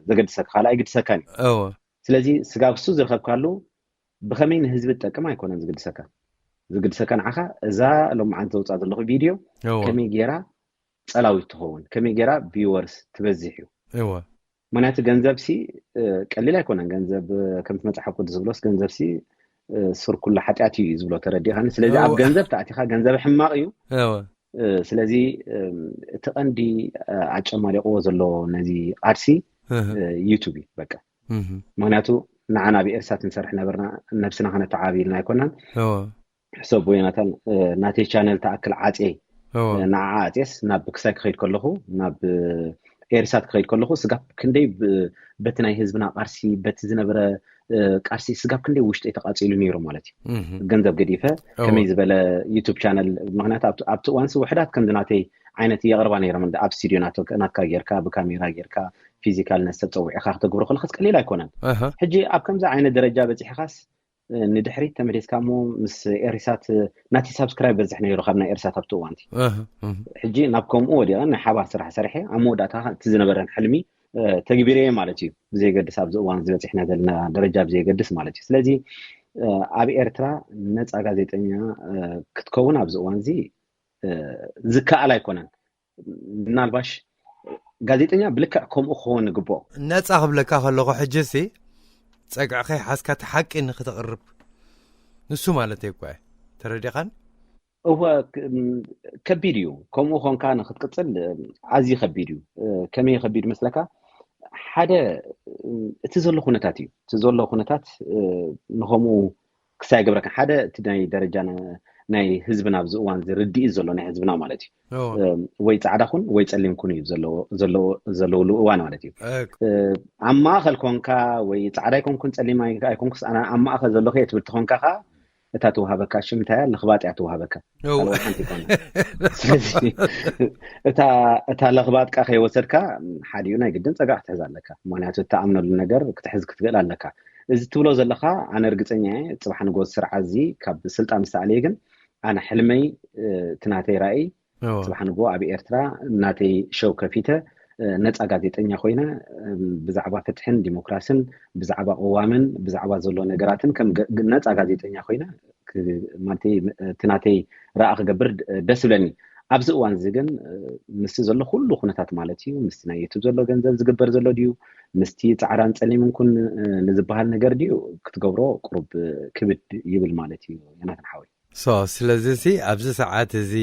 ዘገድሰካ ካልእ ኣይግድሰካን እዩ። ስለዚ ስጋብ እሱ ዝረኸብካሉ ብኸመይ ንህዝቢ ትጠቅም ኣይኮነን ዝግድሰካ። ዝግድሰካ ንዓኻ እዛ ሎማዓንቲ ዘውፅኣ ዘለኹ ቪድዮ ከመይ ጌራ ፀላዊት ትኸውን ከመይ ጌራ ቪወርስ ትበዝሕ እዩ። እወ ምክንያቱ ገንዘብ ሲ ቀሊል ኣይኮነን። ገንዘብ ከምቲ መፅሓፍ ቅዱስ ዝብሎስ ገንዘብ ሲ ሱር ኩሉ ሓጢኣት እዩ ዝብሎ ተረዲኻኒ። ስለዚ ኣብ ገንዘብ ተኣቲኻ ገንዘብ ሕማቕ እዩ። ስለዚ እቲ ቀንዲ ኣጨማሊቕዎ ዘሎ ነዚ ቃልሲ ዩቱብ እዩ በቃ። ምክንያቱ ንዓና ኣብ ኤርሳት ንሰርሕ ነበርና። ነብስና ከነተዓባቢ ኢልና ኣይኮናን። ሕሰብ ዮናታን ናተይ ቻነል ተኣክል ዓፅየ ንዓ ኣፅየስ ናብ ክሳይ ክኸይድ ከለኹ ናብ ኤርሳት ክኸይድ ከለኹ ስጋብ ክንደይ በቲ ናይ ህዝብና ቃርሲ በቲ ዝነበረ ቃርሲ ስጋብ ክንደይ ውሽጠይ ተቃፂሉ ነይሩ ማለት እዩ። ገንዘብ ገዲፈ ከመይ ዝበለ ዩቱብ ቻነል ምክንያቱ ኣብቲ እዋንሲ ውሕዳት ከምዚ ናተይ ዓይነት የቅርባ ነይሮም ኣብ ስቱዲዮ ናትካ ጌርካ ብካሜራ ጌርካ ፊዚካል ነሰብ ፀዊዕካ ክተግብሮ ከለካስ ቀሊል ኣይኮነን። ሕጂ ኣብ ከምዚ ዓይነት ደረጃ በፂሕካስ ንድሕሪት ተመሊስካ እሞ ምስ ኤሪሳት ናቲ ሳብስክራይብ በዝሕ ነይሩ ካብ ናይ ኤሪሳት ኣብቲ እዋንቲ። ሕጂ ናብ ከምኡ ወዲቐ ናይ ሓባር ስራሕ ሰሪሐ ኣብ መወዳእታ እቲ ዝነበረን ሕልሚ ተግቢረየ ማለት እዩ። ብዘይገድስ ኣብዚ እዋን ዝበፂሕና ዘለና ደረጃ ብዘይገድስ ማለት እዩ። ስለዚ ኣብ ኤርትራ ነፃ ጋዜጠኛ ክትከውን ኣብዚ እዋን እዚ ዝከኣል ኣይኮነን። ምናልባሽ ጋዜጠኛ ብልክዕ ከምኡ ክኸውን ግብኦ። ነፃ ክብለካ ከለኹ ሕጂ ሲ ፀግዕኸይ ሓዝካ እቲ ሓቂ ንክተቕርብ ንሱ ማለት እኳ ተረዲኻን። እወ ከቢድ እዩ። ከምኡ ኮንካ ንክትቅፅል ኣዝዩ ከቢድ እዩ። ከመይ ከቢድ መስለካ? ሓደ እቲ ዘሎ ኩነታት እዩ። እቲ ዘሎ ኩነታት ንከምኡ ክሳይ ገብረካ ሓደ እቲ ናይ ደረጃ ናይ ህዝብና ኣብዚ እዋን ዝርድኢ ዘሎ ናይ ህዝብና ማለት እዩ። ወይ ፃዕዳ ኩን ወይ ፀሊም ኩን እዩ ዘለውሉ እዋን ማለት እዩ። ኣብ ማእኸል ኮንካ ወይ ፃዕዳ ኣይኮንኩን ፀሊም ኣይኮንኩስ ኣብ ማእኸል ዘለኹ እየ ትብል ተኾንካ ከዓ እታ ትወሃበካ ሽም እንታይ እያ? ለኽባጥ እያ ትወሃበካ። ካልኦት ሓንቲ ይኮነ። ስለዚ እታ ለኽባጥካ ከይወሰድካ ሓዲኡ ናይ ግድን ፀጋ ክትሕዝ ኣለካ። ምክንያቱ እትኣምነሉ ነገር ክትሕዝ ክትክእል ኣለካ። እዚ ትብሎ ዘለካ ኣነ እርግፀኛ እየ ፅባሕ ንጎ ስርዓት እዚ ካብ ስልጣን ምስ ተኣልየ ግን ኣነ ሕልመይ እቲ ናተይ ራእይ ፅባሕ ንጎ ኣብ ኤርትራ ናተይ ሸው ከፊተ ነፃ ጋዜጠኛ ኮይነ ብዛዕባ ፍትሕን ዲሞክራስን ብዛዕባ ቅዋምን ብዛዕባ ዘሎ ነገራትን ከም ነፃ ጋዜጠኛ ኮይነ ማለት እቲ ናተይ ራእ ክገብር ደስ ብለኒ። ኣብዚ እዋን እዚ ግን ምስቲ ዘሎ ኩሉ ኩነታት ማለት እዩ ምስቲ ናይ ዩቱብ ዘሎ ገንዘብ ዝግበር ዘሎ ድዩ ምስቲ ፃዕዳን ፀሊምን ኩን ንዝበሃል ነገር ድዩ ክትገብሮ ቁሩብ ክብድ ይብል ማለት እዩ። ዮናታን ሓወይ። ሶ ስለዚ ሲ ኣብዚ ሰዓት እዚ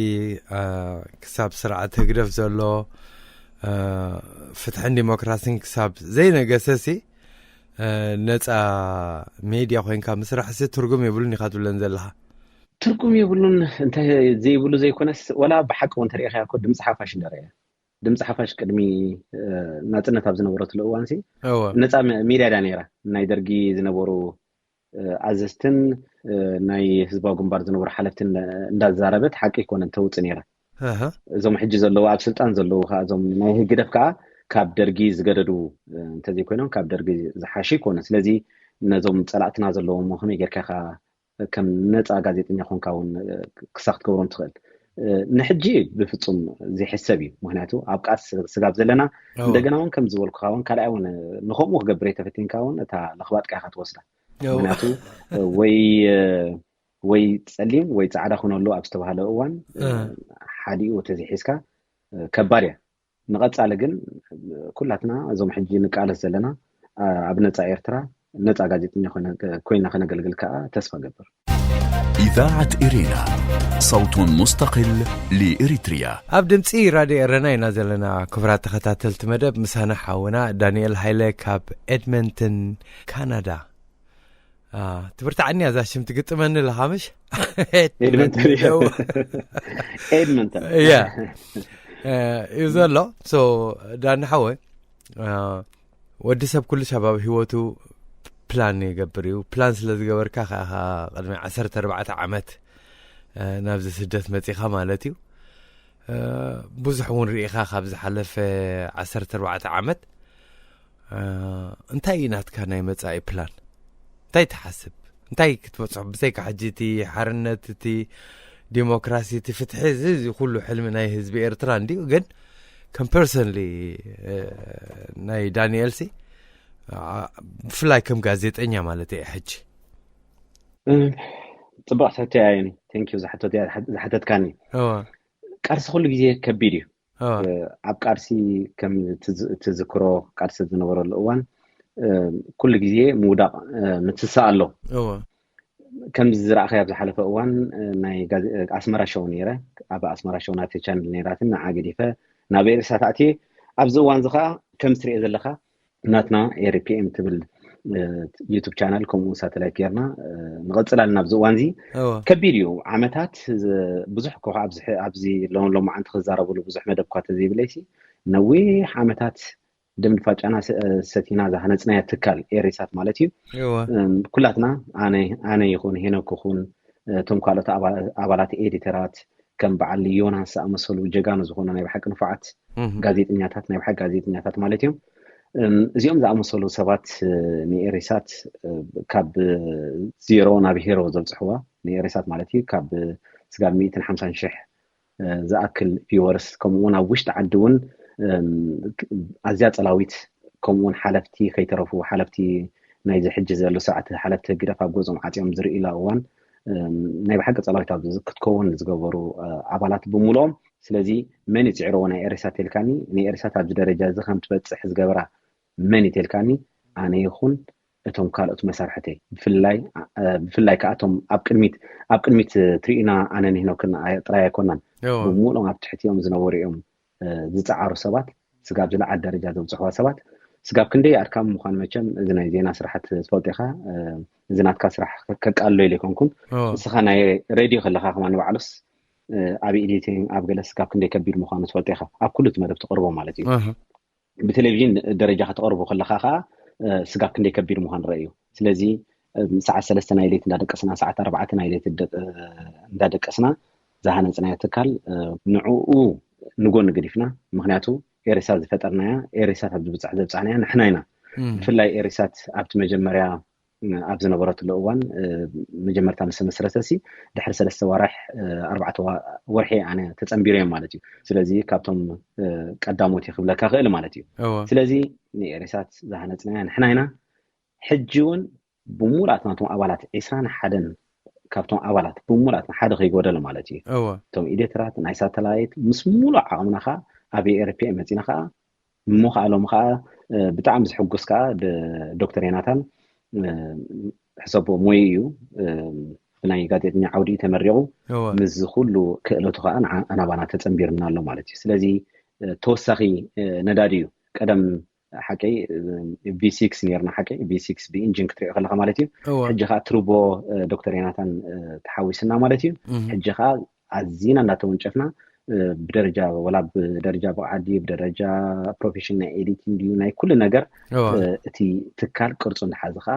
ክሳብ ስርዓት ህግደፍ ዘሎ ፍትሕን ዲሞክራሲን ክሳብ ዘይነገሰ ሲ ነፃ ሜድያ ኮይንካ ምስራሕ ሲ ትርጉም የብሉን ኢካ ትብለን ዘለካ። ትርጉም የብሉን እንታይ ዘይብሉ ዘይኮነስ ወላ ብሓቂ እውን ተሪኢካ እኮ ድምፂ ሓፋሽ እንዳረየ ድምፂ ሓፋሽ ቅድሚ ናፅነት ኣብ ዝነበረትሉ እዋን ሲ ነፃ ሜድያ ዳ ነይራ ናይ ደርጊ ዝነበሩ ኣዘዝትን ናይ ህዝባዊ ግንባር ዝነበሩ ሓለፍትን እንዳዛረበት ሓቂ ይኮነን ተውፅእ ነይራ። እዞም ሕጂ ዘለዉ ኣብ ስልጣን ዘለዉ ከዓ እዞም ናይ ህግደፍ ከዓ ካብ ደርጊ ዝገደዱ እንተዘይኮይኖም ካብ ደርጊ ዝሓሹ ይኮኑ። ስለዚ ነዞም ፀላእትና ዘለዎም ከመይ ጌርካ ኢካ ከም ነፃ ጋዜጠኛ ኮንካ እውን ክሳብ ክትገብሮም ትኽእል? ንሕጂ ብፍፁም ዘይሕሰብ እዩ። ምክንያቱ ኣብ ቃልሲ ስጋብ ዘለና እንደገና እውን ከም ዝበልኩካ እውን ካልኣይ እውን ንከምኡ ክገብር ተፈቲንካ እውን እታ ለኽባጥካ ኢካ ትወስዳ። ምክንያቱ ወይ ወይ ፀሊም ወይ ፃዕዳ ኩነሉ ኣብ ዝተባሃለ እዋን ሓዲኡ ተዘይሒዝካ ከባድ እያ። ንቐፃሊ ግን ኩላትና እዞም ሕጂ ንቃለስ ዘለና ኣብ ነፃ ኤርትራ ነፃ ጋዜጠኛ ኮይና ከነገልግል ከዓ ተስፋ ገብር። إذاعة إرينا، صوت مستقل لإريتريا. ኣብ ድምፂ ራድዮ ኤረና ኢና ዘለና። ክቡራት ተኸታተልቲ መደብ ምሳና ሓውና ዳንኤል ሃይለ ካብ ኤድመንተን ካናዳ። ትብርትዓኒ እያ እዛ ሽም ትግጥመኒ ኣለኻ ምሽ? ኤድመንተን ያ እዩ ዘሎ። ዳኒ ሓወ ወዲ ሰብ ኩሉ ሻባብ ህይወቱ ፕላን ይገብር እዩ። ፕላን ስለ ዝገበርካ ከዓ ቅድሚ ዓሰርተ ኣርባዕተ ዓመት ናብዚ ስደት መፂኻ ማለት እዩ። ብዙሕ እውን ርኢኻ ካብ ዝሓለፈ ዓሰርተ ኣርባዕተ ዓመት እንታይ እዩ ናትካ ናይ መፃኢ ፕላን? እንታይ ትሓስብ? እንታይ ክትበፅሖ ብሰይካ ሕጂ እቲ ሓርነት እቲ ዲሞክራሲ እቲ ፍትሒ እዚ እዚ ኩሉ ሕልሚ ናይ ህዝቢ ኤርትራ እንዲዩ። ግን ከም ፐርሰንሊ ናይ ዳንኤል ሲ ብፍላይ ከም ጋዜጠኛ ማለት እየ ሕጂ ፅቡቅ ሕቶ እያ። ቴንኪዩ ዝሓተትካኒ። ቃልሲ ኩሉ ግዜ ከቢድ እዩ። ኣብ ቃልሲ ከም ትዝክሮ ቃልሲ ዝነበረሉ እዋን ኩሉ ግዜ ምውዳቅ ምትሳእ ኣሎ። ከምዚ ዝረእኸ ኣብ ዝሓለፈ እዋን ናይ ኣስመራ ሸው ነይረ። ኣብ ኣስመራ ሸው ናተ ቻንል ነይራትን ንዓ ገዲፈ ናብ ኤሪሳት ኣትየ። ኣብዚ እዋን እዚ ከዓ ከም ትሪኦ ዘለካ ናትና ኤሪፒኤም ትብል ዩቱብ ቻናል ከምኡ ሳተላይት ጌርና ንቐፅል ኣለና ኣብዚ እዋን እዚ። ከቢድ እዩ። ዓመታት ብዙሕ እኮ ኣብዚ ሎማዓንቲ ክዛረብሉ ብዙሕ መደብ እኳ ተዘይብለይሲ ነዊሕ ዓመታት ደም ድፋጫና ሰቲና ዝሃነፅናዮ ትካል ኤሪሳት ማለት እዩ። ኩላትና ኣነ ይኹን ሄኖክ ይኹን እቶም ካልኦት ኣባላት ኤዲተራት ከም በዓል ዮናስ ዝኣመሰሉ ጀጋኑ ዝኾኑ ናይ ብሓቂ ንፉዓት ጋዜጠኛታት ናይ ብሓቂ ጋዜጠኛታት ማለት እዮም። እዚኦም ዝኣመሰሉ ሰባት ንኤሬሳት ካብ ዜሮ ናብ ሄሮ ዘብፅሕዋ፣ ንኤሬሳት ማለት እዩ፣ ካብ ስጋብ ሚእትን ሓምሳን ሽሕ ዝኣክል ቪወርስ፣ ከምኡ እውን ኣብ ውሽጢ ዓዲ እውን ኣዝያ ፀላዊት፣ ከምኡ እውን ሓለፍቲ ከይተረፉ፣ ሓለፍቲ ናይዚ ሕጂ ዘሎ ስርዓት፣ ሓለፍቲ ህግደፍ ኣብ ገዝኦም ዓፅዮም ዝርእላ እዋን ናይ ብሓቂ ፀላዊት ኣብ ክትከውን ዝገበሩ ኣባላት ብምልኦም። ስለዚ መን ይፅዕርዎ ናይ ኤሬሳት ኢልካኒ፣ ንኤሬሳት ኣብዚ ደረጃ እዚ ከም ትበፅሕ ዝገበራ መን እዩ ተልካኒ፣ ኣነ ይኹን እቶም ካልኦት መሳርሕተይ፣ ብፍላይ ብፍላይ ከዓ እቶም ኣብ ቅድሚት ኣብ ቅድሚት ትርኢና ኣነን ሄኖክን ጥራይ ኣይኮናን፣ ብምሉኦም ኣብ ትሕቲኦም ዝነበሩ እዮም ዝፀዓሩ ሰባት፣ ስጋብ ዝለዓል ደረጃ ዘብፅሕዋ ሰባት። ስጋብ ክንደይ ኣድካሚ ምዃኑ መቸም እዚ ናይ ዜና ስራሕት ትፈልጦ ኢኻ። እዚ ናትካ ስራሕ ከቃልሎ ኢለ ኣይኮንኩን። እስኻ ናይ ሬድዮ ከለኻ ከማን ባዕሉስ ኣብ ኤዲቲንግ ኣብ ገለ ስጋብ ክንደይ ከቢድ ምዃኑ ትፈልጦ ኢኻ፣ ኣብ ኩሉ እቲ መደብ ትቐርቦ ማለት እዩ። ብቴሌቪዥን ደረጃ ከተቕርቦ ከለኻ ከዓ ስጋብ ክንደይ ከቢድ ምዃኑ ረእዩ። ስለዚ ሰዓት ሰለስተ ናይ ለይቲ እንዳደቀስና፣ ሰዓት ኣርባዕተ ናይ ለይቲ እንዳደቀስና ዝሃነፅናዮ ትካል ንዕኡ ንጎኒ ገዲፍና፣ ምክንያቱ ኤሬሳት ዝፈጠርናያ፣ ኤሬሳት ኣብ ዝብፃሕ ዘብፃሕናያ ንሕና ኢና። ብፍላይ ኤሬሳት ኣብቲ መጀመርያ ኣብ ዝነበረትሉ እዋን መጀመርታ ምስ ተመስረተ ሲ ድሕሪ ሰለስተ ወራሕ ኣርባዕተ ወርሒ ኣነ ተፀንቢረ እዮም ማለት እዩ። ስለዚ ካብቶም ቀዳሞት ክብለካ ክእል ማለት እዩ። ስለዚ ንኤሬሳት ዝሃነፅናያ ንሕና ኢና። ሕጂ እውን ብሙሉኣት ናቶም ኣባላት ዒስራን ሓደን ካብቶም ኣባላት ብሙሉኣት ሓደ ከይጎደለ ማለት እዩ። እቶም ኤዲተራት ናይ ሳተላይት ምስ ሙሉእ ዓቕምና ከዓ ኣብ ኤርፒ መፂና ከዓ እሞ ከዓ ሎም ከዓ ብጣዕሚ ዝሕጉስ ከዓ ዶክተር ዮናታን ሕሰቦ ሞይ እዩ። ብናይ ጋዜጠኛ ዓውዲ ተመሪቑ ምስዚ ኩሉ ክእለቱ ከዓ ኣናባና ተፀንቢርና ኣሎ ማለት እዩ። ስለዚ ተወሳኺ ነዳዲ እዩ። ቀደም ሓቀይ ቪ ሲክስ ነርና፣ ሓቀይ ቪ ሲክስ ብኢንጂን ክትሪኦ ከለካ ማለት እዩ። ሕጂ ከዓ ትርቦ ዶክተር ዮናታን ተሓዊስና ማለት እዩ። ሕጂ ከዓ ኣዚና እንዳተወንጨፍና ብደረጃ ወላ ብደረጃ ብቕዓት ድዩ ብደረጃ ፕሮፌሽን ናይ ኤዲቲንግ ድዩ ናይ ኩሉ ነገር እቲ ትካል ቅርፁ እንዳሓዘ ከዓ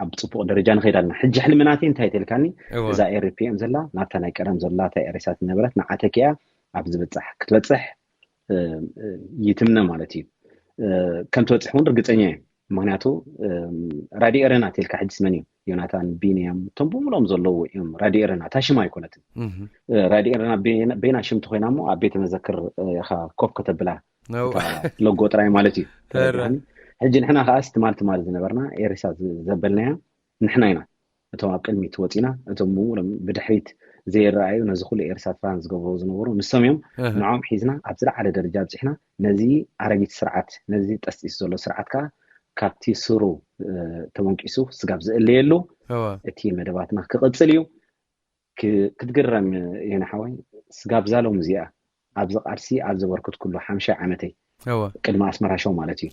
ኣብ ፅቡቕ ደረጃ ንኸይድ ኣለና። ሕጂ ሕልሚ ናተይ እንታይ ተልካኒ፣ እዛ ኤርፒኤም ዘላ ናብታ ናይ ቀደም ዘላ እታ ኤሬሳት ዝነበረት ንዓተኪያ ኣብ ዝበፅሕ ክትበፅሕ ይትምነ ማለት እዩ። ከም ትበፅሕ እውን ርግፀኛ እየ። ምክንያቱ ራድዮ ኤረና ተልካ ሕጅስ መን እዩ? ዮናታን፣ ቢንያም፣ እቶም ብምሎም ዘለዉ እዮም። ራድዮ ኤረና እታ ሽም ኣይኮነትን። ራድዮ ኤረና በይና ሽም ተኮይና እሞ ኣብ ቤተ መዘክር ኢኻ ኮፍ ከተብላ ሎጎ ጥራይ ማለት እዩ። ሕጂ ንሕና ከዓ ትማል ትማል ዝነበርና ኤሬሳት ዘበልናያ ንሕና ኢና። እቶም ኣብ ቅድሚት ወፂና፣ እቶም ብምሎም ብድሕሪት ዘይረኣዩ ነዚ ኩሉ ኤሬሳት ፋን ዝገብሩ ዝነበሩ ንሶም እዮም። ንዖም ሒዝና ኣብ ዝለዓለ ደረጃ ኣብፅሕና። ነዚ ኣረጊት ስርዓት፣ ነዚ ጠስጢሱ ዘሎ ስርዓት ከዓ ካብቲ ስሩ ተበንቂሱ ስጋብ ዝእለየሉ እቲ መደባትና ክቕፅል እዩ። ክትግረም የነ ሓወይ፣ ስጋብ ዛሎም እዚኣ ኣብዚ ቃልሲ ኣብ ዘበርክት ኩሉ ሓምሻይ ዓመተይ ቅድሚ ኣስመራ ሾው ማለት እዩ።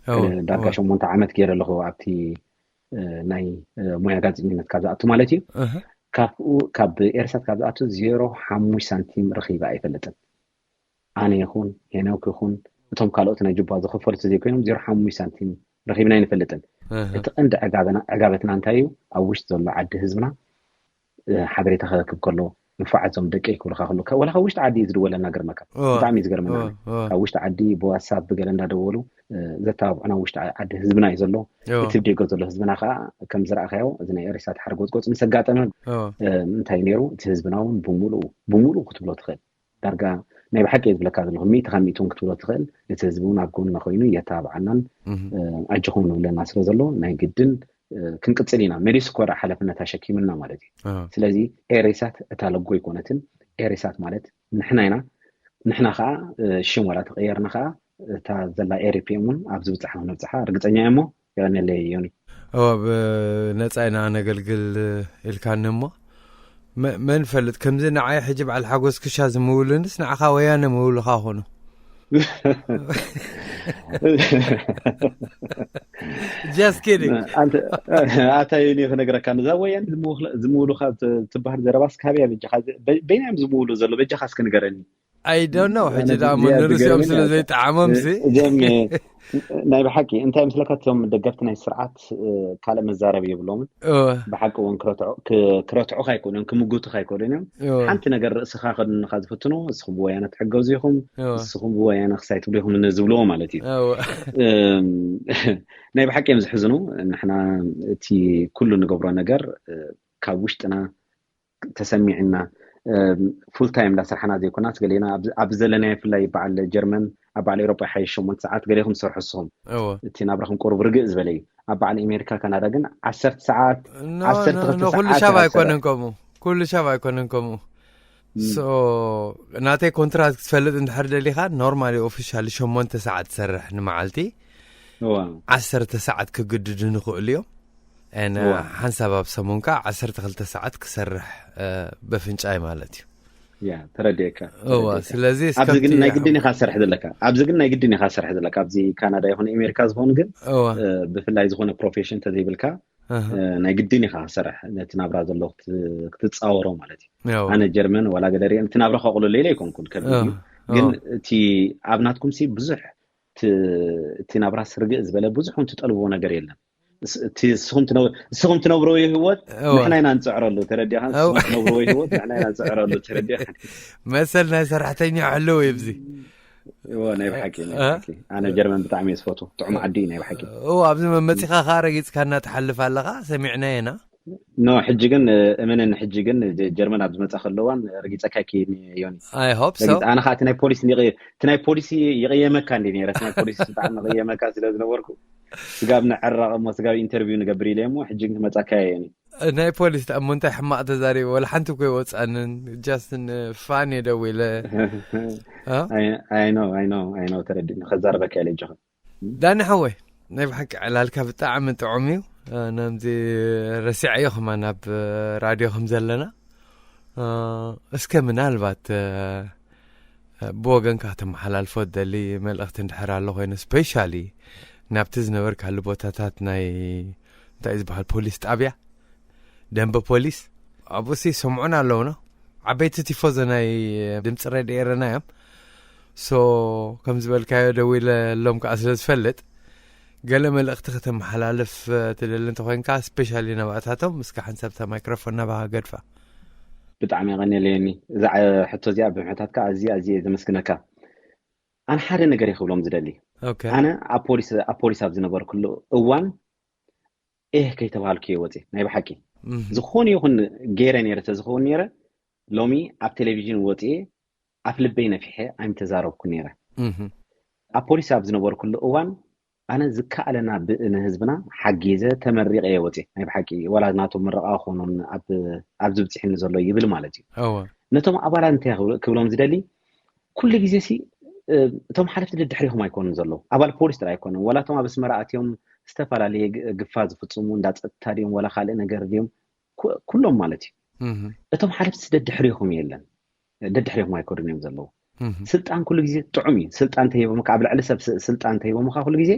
ዳርጋ ሸሞንተ ዓመት ገይረ ኣለኹ ኣብቲ ናይ ሞያ ጋዜጠኝነት ካብ ዝኣቱ ማለት እዩ። ካብኡ ካብ ኤርሳት ካብ ዝኣቱ ዜሮ ሓሙሽ ሳንቲም ረኺበ ኣይፈልጥን። ኣነ ይኹን ሄኖክ ይኹን እቶም ካልኦት ናይ ጁባ ዝኸፈሉ ዘይኮይኖም ዜሮ ሓሙሽ ሳንቲም ረኺብና ኣይንፈልጥን። እቲ ቀንዲ ዕጋበትና ዕጋበትና እንታይ እዩ? ኣብ ውሽጢ ዘሎ ዓዲ ህዝብና ሓበሬታ ክረክብ ከሎ ንፉዓት ዞም ደቂ ክብልካ ከሎ ወላ ካብ ውሽጢ ዓዲ እዩ ዝድወለና። ገርመካ ብጣዕሚ እዩ ዝገርመና። ካብ ውሽጢ ዓዲ ብዋትሳፕ ብገለ እንዳደወሉ ዘተባብዑና ውሽጢ ዓዲ ህዝብና እዩ ዘሎ። እቲ ብደገ ዘሎ ህዝብና ከዓ ከም ዝረኣካዮ እዚ ናይ ኤሬሳት ሓርጎፅጎፅ ምስ ኣጋጠመ እንታይ ነይሩ? እቲ ህዝብና እውን ብምሉኡ ብምሉኡ ክትብሎ ትኽእል ዳርጋ ናይ ብሓቂ እየ ዝብለካ ዘለኹ ሚእቲ ካብ ሚእቲ እውን ክትብሎ ትኽእል። እቲ ህዝቢ እውን ኣብ ጎንና ኮይኑ እየተባብዓናን ኣጆኹም ንብለና ስለ ዘሎ ናይ ግድን ክንቅፅል ኢና። መሊሱ እኮ ደኣ ሓላፍነት ኣሸኪምና ማለት እዩ። ስለዚ ኤሬሳት እታ ለጎ ኣይኮነትን። ኤሬሳት ማለት ንሕና ኢና። ንሕና ከዓ ሽም ዋላ ተቀየርና ከዓ እታ ዘላ ኤሪፒ እውን ኣብ ዝብፅሓ ነብፅሓ ርግፀኛ እየ እሞ የቐንየለይ ዮኒ። እወ ብነፃ ኢና ነገልግል ኢልካኒ እሞ መን ፈልጥ ከምዚ ንዓይ ሕጂ በዓል ሓጎስ ክሻ ዝምውልንስ ንዓኻ ወያነ ምውልኻ ኾኑ። Just kidding. ኣታ ዮኒ ክነግረካ ነዛ ወያነ ዝምውልኻ ትበሃል ዘረባስ ካበያ በጃኻ በይናዮም ዝምውሉ ዘሎ በጃኻ እስኪ ንገረኒ። I don't know። ሕጂ ደኣ እዚኣ መነርሲኦም ዝገርመኒ ስለ እያ። ዘይጠዓሞም ሲ እዞም ናይ ብሓቂ እንታይ ምስለካ፣ እቶም ደገፍቲ ናይ ስርዓት ካልእ መዛረቢ የብሎምን። ብሓቂ እውን ክረትዑ- ክ- ክረትዑኻ ኣይኮኑን፣ ክምጉቱኻ ኣይኮኑን እዮም። ሓንቲ ነገር ርእስኻ ከድንኻ ዝፍትኑ፣ እስኹም ብወያነ ትሕገዙ ኢኹም፣ እስኹም ብወያነ ክሳይ ትብሉ ኢኹም ዝብልዎ ማለት እዩ። እም፣ ናይ ብሓቂ እዮም ዝሕዝኑ። ንሕና እቲ ኩሉ ንገብሮ ነገር እ፣ ካብ ውሽጥና ተሰሚዕና፣ ፉል ታይም እንዳሰርሓና ዘይኮናስ፣ ገሌና ኣብ- ኣብ ዘለናዮ፣ ብፍላይ በዓል ጀርመን ኣብ በዓል ኤሮጳ ይሓይሽ ሸሞንተ ሰዓት ገሌኹም ትሰርሑ እስኹም። እቲ ናብራኹም ቁሩብ ርግእ ዝበለ እዩ። ኣብ በዓል ኣሜሪካ፣ ካናዳ ግን ዓሰርተ ሰዓት፣ ዓሰርተ ክልተ ንኩሉ ሰዓት ሻብ ይሓሰብ። ኣይኮነን ከምኡ። ኩሉ ሻብ ኣይኮነን ከምኡ። ሶ ናተይ ኮንትራት ክትፈልጥ እንድሕር ደሊኻ፣ ኖርማሊ ኦፊሻሊ ሸሞንተ ሰዓት ትሰርሕ ንመዓልቲ። ዓሰርተ ሰዓት ክግድዱ ንኽእሉ እዮም። ሓንሳብ ኣብ ሰሙን ከዓ ዓሰርተ ክልተ ሰዓት ክሰርሕ በፍንጫይ ማለት እዩ። ያ፣ ተረዲኤካ። እዋ ስለዚ ኣብዚ ግን ናይ ግድን ኢኻ ትሰርሕ ዘለካ። ኣብዚ ግን ናይ ግድን ኢኻ ትሰርሕ ዘለካ። ኣብዚ ካናዳ ይኹን ኣሜሪካ ዝኾን ግን፣ ብፍላይ ዝኾነ ፕሮፌሽን ተዘይብልካ፣ ናይ ግድን ኢኻ ክሰርሕ፣ ነቲ ናብራ ዘሎ ክትፃወሮ ማለት እዩ። ኣነ ጀርመን ዋላ ገለ ሪኤ፣ እቲ ናብራ ከቕልሎ ኢለ ኣይኮንኩን፣ ከቢድ እዩ። ግን እቲ ኣብ ናትኩም ሲ ብዙሕ እቲ ናብራ ስርግእ ዝበለ ብዙሕ ትጠልብዎ ነገር የለን። እስኹም ትነብርዎ ህይወት ንሕና ኢና ንፅዕረሉ፣ ተረዲኻ? ንስኹም ትነብርዎ ህይወት ንሕና ኢና ንፅዕረሉ፣ ተረዲኻ? መሰል ናይ ሰራሕተኛ ሕልው እዩ። ብዚ ናይ ብሓቂ ኣነ ጀርመን ብጣዕሚ እየ ዝፈቱ። ጥዑም ዓዲ እዩ ናይ ብሓቂ። ኣብዚ መመፂኻ ከዓ ረጊፅካና ትሓልፍ ኣለኻ፣ ሰሚዕና ኢና። ኖ ሕጂ ግን እመነኒ፣ ሕጂ ግን ጀርመን ኣብ ዝመፃ ከለዋን ረጊፀካ ኪኒ ዮኒ። I hope so። ኣነ ከዓ እቲ ናይ ፖሊስ እቲ ናይ ፖሊሲ ይቕየመካ እንዲ ነረ። እቲ ናይ ፖሊሲ ብጣዕሚ ይቕየመካ ስለ ዝነበርኩ፣ ስጋብ ንዕረቕ እሞ ስጋብ ኢንተርቪው ንገብር ኢለ እሞ፣ ሕጂ ግን ክመፃካ እየ ዮኒ። ናይ ፖሊስ ተኣሞ እንታይ ሕማቕ ተዛሪበ? ወላ ሓንቲ እኮ ይወፃንን። ጃስትን ፋን እየ ደው ኢለ። I know, I know, I know፣ ተረዲእኒ። ከዛርበካ ኢለ እጆኻ። ዳኒ ሓወይ፣ ናይ ብሓቂ ዕላልካ ብጣዕሚ ጥዑም እዩ። ነምዚ ረሲዐዮ ከማን ኣብ ራድዮ ከም ዘለና። እስከ ምናልባት ብወገንካ ከተመሓላልፎ ደሊ መልእኽቲ እንድሕር ኣሎ ኮይኑ፣ ስፔሻሊ ናብቲ ዝነበርካሉ ቦታታት፣ ናይ እንታይ ዝበሃል ፖሊስ ጣብያ፣ ደንበ ፖሊስ፣ ኣብኡሲ ይሰምዑን ኣለውና። ዓበይቲ ቲፎዞ ናይ ድምፂ ሬድዮ ኤረና እዮም። ሶ ከም ዝበልካዮ ደዊለ ሎም ከዓ ስለ ዝፈልጥ፣ ገለ መልእኽቲ ከተመሓላልፍ ትደሊ እንተኮይንካ፣ ስፔሻሊ ናብኣታቶም፣ እስከ ሓንሳብ እታ ማይክሮፎን ናባኻ ገድፋ። ብጣዕሚ የቐንየለየኒ እዛ ሕቶ እዚኣ ብምሕታትካ፣ ኣዝየ ኣዝየ ዘመስግነካ። ኣነ ሓደ ነገር እየ ክብሎም ዝደሊ። ኣነ ኣብ ፖሊስ ኣብ ፖሊስ ኣብ ዝነበርኩሉ እዋን ኤህ ከይተባሃልኩ እየ ወፅየ። ናይ ብሓቂ ዝኾነ ይኹን ገይረ ነይረ ተዝኸውን ነይረ፣ ሎሚ ኣብ ቴሌቪዥን ወፅየ ኣፍ ልበይ ነፊሐ ኣይምተዛረብኩ ነይረ። ኣብ ፖሊስ ኣብ ዝነበርኩሉ እዋን ኣነ ዝከኣለና ብእነ ህዝብና ሓጊዘ ተመሪቐ እየ ወፅየ። ናይ ብሓቂ ዋላ ናቶም ምረቓ ኮኑን ኣብዚ ብፅሒኒ ዘሎ ይብል ማለት እዩ። ነቶም ኣባላት እንታይ ክብሎም ዝደሊ፣ ኩሉ ግዜ ሲ እቶም ሓለፍቲ ደድሕሪኹም ኣይኮኑን ዘለዉ። ኣባል ፖሊስ ጥራይ ኣይኮኑን፣ ዋላ እቶም ኣብ ኣስመራ ኣትዮም ዝተፈላለየ ግፋ ዝፍፅሙ እንዳ ፀጥታ ድዮም ዋላ ካልእ ነገር ድዮም፣ ኩሎም ማለት እዩ። እቶም ሓለፍቲ ደድሕሪኹም የለን፣ ደድሕሪኹም ኣይኮኑን እዮም ዘለዉ። ስልጣን ኩሉ ግዜ ጥዑም እዩ። ስልጣን ተሂቦምካ፣ ኣብ ልዕሊ ሰብ ስልጣን ተሂቦምካ ኩሉ ግዜ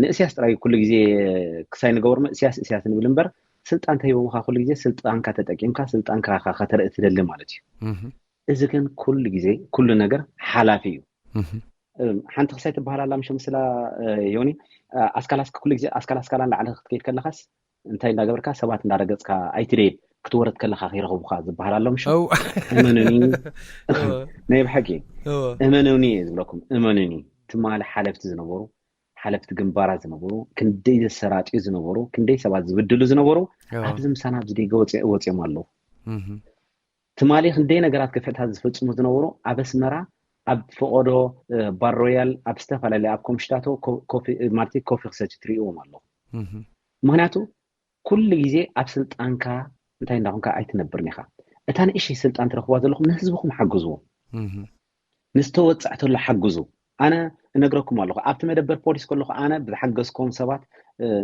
ንእስያስ ጥራይ ኩሉ ግዜ ክሳይ ንገበርሞ እስያስ እስያስ ንብል እምበር፣ ስልጣን ተሂቦምካ ኩሉ ግዜ ስልጣንካ ተጠቂምካ ስልጣንካ ከተርኢ ትደሊ ማለት እዩ። እዚ ግን ኩሉ ግዜ ኩሉ ነገር ሓላፊ እዩ። ሓንቲ ክሳይ ትበሃል ኣላ ምሽ ምስላ ዮኒ፣ ኣስካላስካ ኩሉ ግዜ ኣስካላስካላ ንላዕሊ ክትከይድ ከለኻስ እንታይ እንዳገበርካ ሰባት እንዳረገፅካ ኣይትደይብ ክትወርድ ከለኻ ከይረኸቡካ ዝበሃል ኣሎ ምሽ። እመኑኒ፣ ናይ ብሓቂ እመኑኒ እየ ዝብለኩም፣ እመኑኒ። ትማሊ ሓለፍቲ ዝነበሩ ሓለፍቲ ግንባራት ዝነበሩ፣ ክንደይ ዘሰራጥዩ ዝነበሩ፣ ክንደይ ሰባት ዝብድሉ ዝነበሩ ኣብዚ ምሳና ኣብዚ ደገ ወፂኦም ኣለዉ። ትማሊ ክንደይ ነገራት ግፍዕታት ዝፍፅሙ ዝነበሩ ኣብ ኣስመራ ኣብ ፈቐዶ ባር ሮያል ኣብ ዝተፈላለዩ ኣብ ኮምሽታቶ ማለት ኮፊ ክሰቲ ትርእዎም ኣለኹ። ምክንያቱ ኩሉ ግዜ ኣብ ስልጣንካ እንታይ እንዳኹንካ ኣይትነብርን ኢኻ። እታ ንእሽተይ ስልጣን ትረኽብዋ ዘለኹም ንህዝብኹም ሓግዝዎ፣ ንዝተወፅዐ ተሎ ሓግዙ። ኣነ እነግረኩም ኣለኹ፣ ኣብቲ መደበር ፖሊስ ከለኹ ኣነ ብዝሓገዝክዎም ሰባት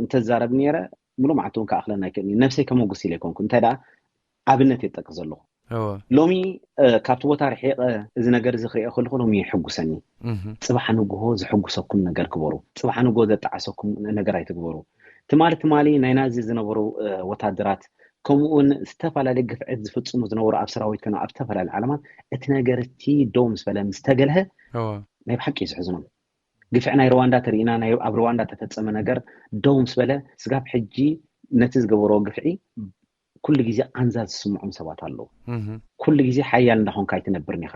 እንተዛረብ ነይረ ሙሉእ መዓልቲ እውን ክኣኽለኒ ኣይክእልን እዩ። ነብሰይ ከመጉስ ኢለ ኣይኮንኩ፣ እንታይ ደኣ ኣብነት እየ ዝጠቅስ ዘለኹ። ሎሚ ካብቲ ቦታ ርሒቐ እዚ ነገር እዚ ክሪኦ ከለኹ ሎሚ የሕጉሰኒ። ፅባሕ ንግሆ ዘሕጉሰኩም ነገር ግበሩ። ፅባሕ ንግሆ ዘጣዕሰኩም ነገር ኣይትግበሩ። ትማሊ ትማሊ ናይ ናዚ ዝነበሩ ወታደራት ከምኡ እውን ዝተፈላለዩ ግፍዕት ዝፍፅሙ ዝነበሩ ኣብ ሰራዊት ከነ ኣብ ዝተፈላለዩ ዓለማት እቲ ነገር እቲ ደው ምስ በለ ምስ ተገልሀ ናይ ብሓቂ እዩ ዝሕዝኖም። ግፍዒ ናይ ሩዋንዳ ተርኢና ኣብ ሩዋንዳ ተፈፀመ ነገር ደው ምስ በለ ስጋብ ሕጂ ነቲ ዝገበሮ ግፍዒ ኩሉ ግዜ ቃንዛ ዝስምዖም ሰባት ኣለዉ። ኩሉ ግዜ ሓያል እንዳኾንካ ኣይትነብርን ኢኻ።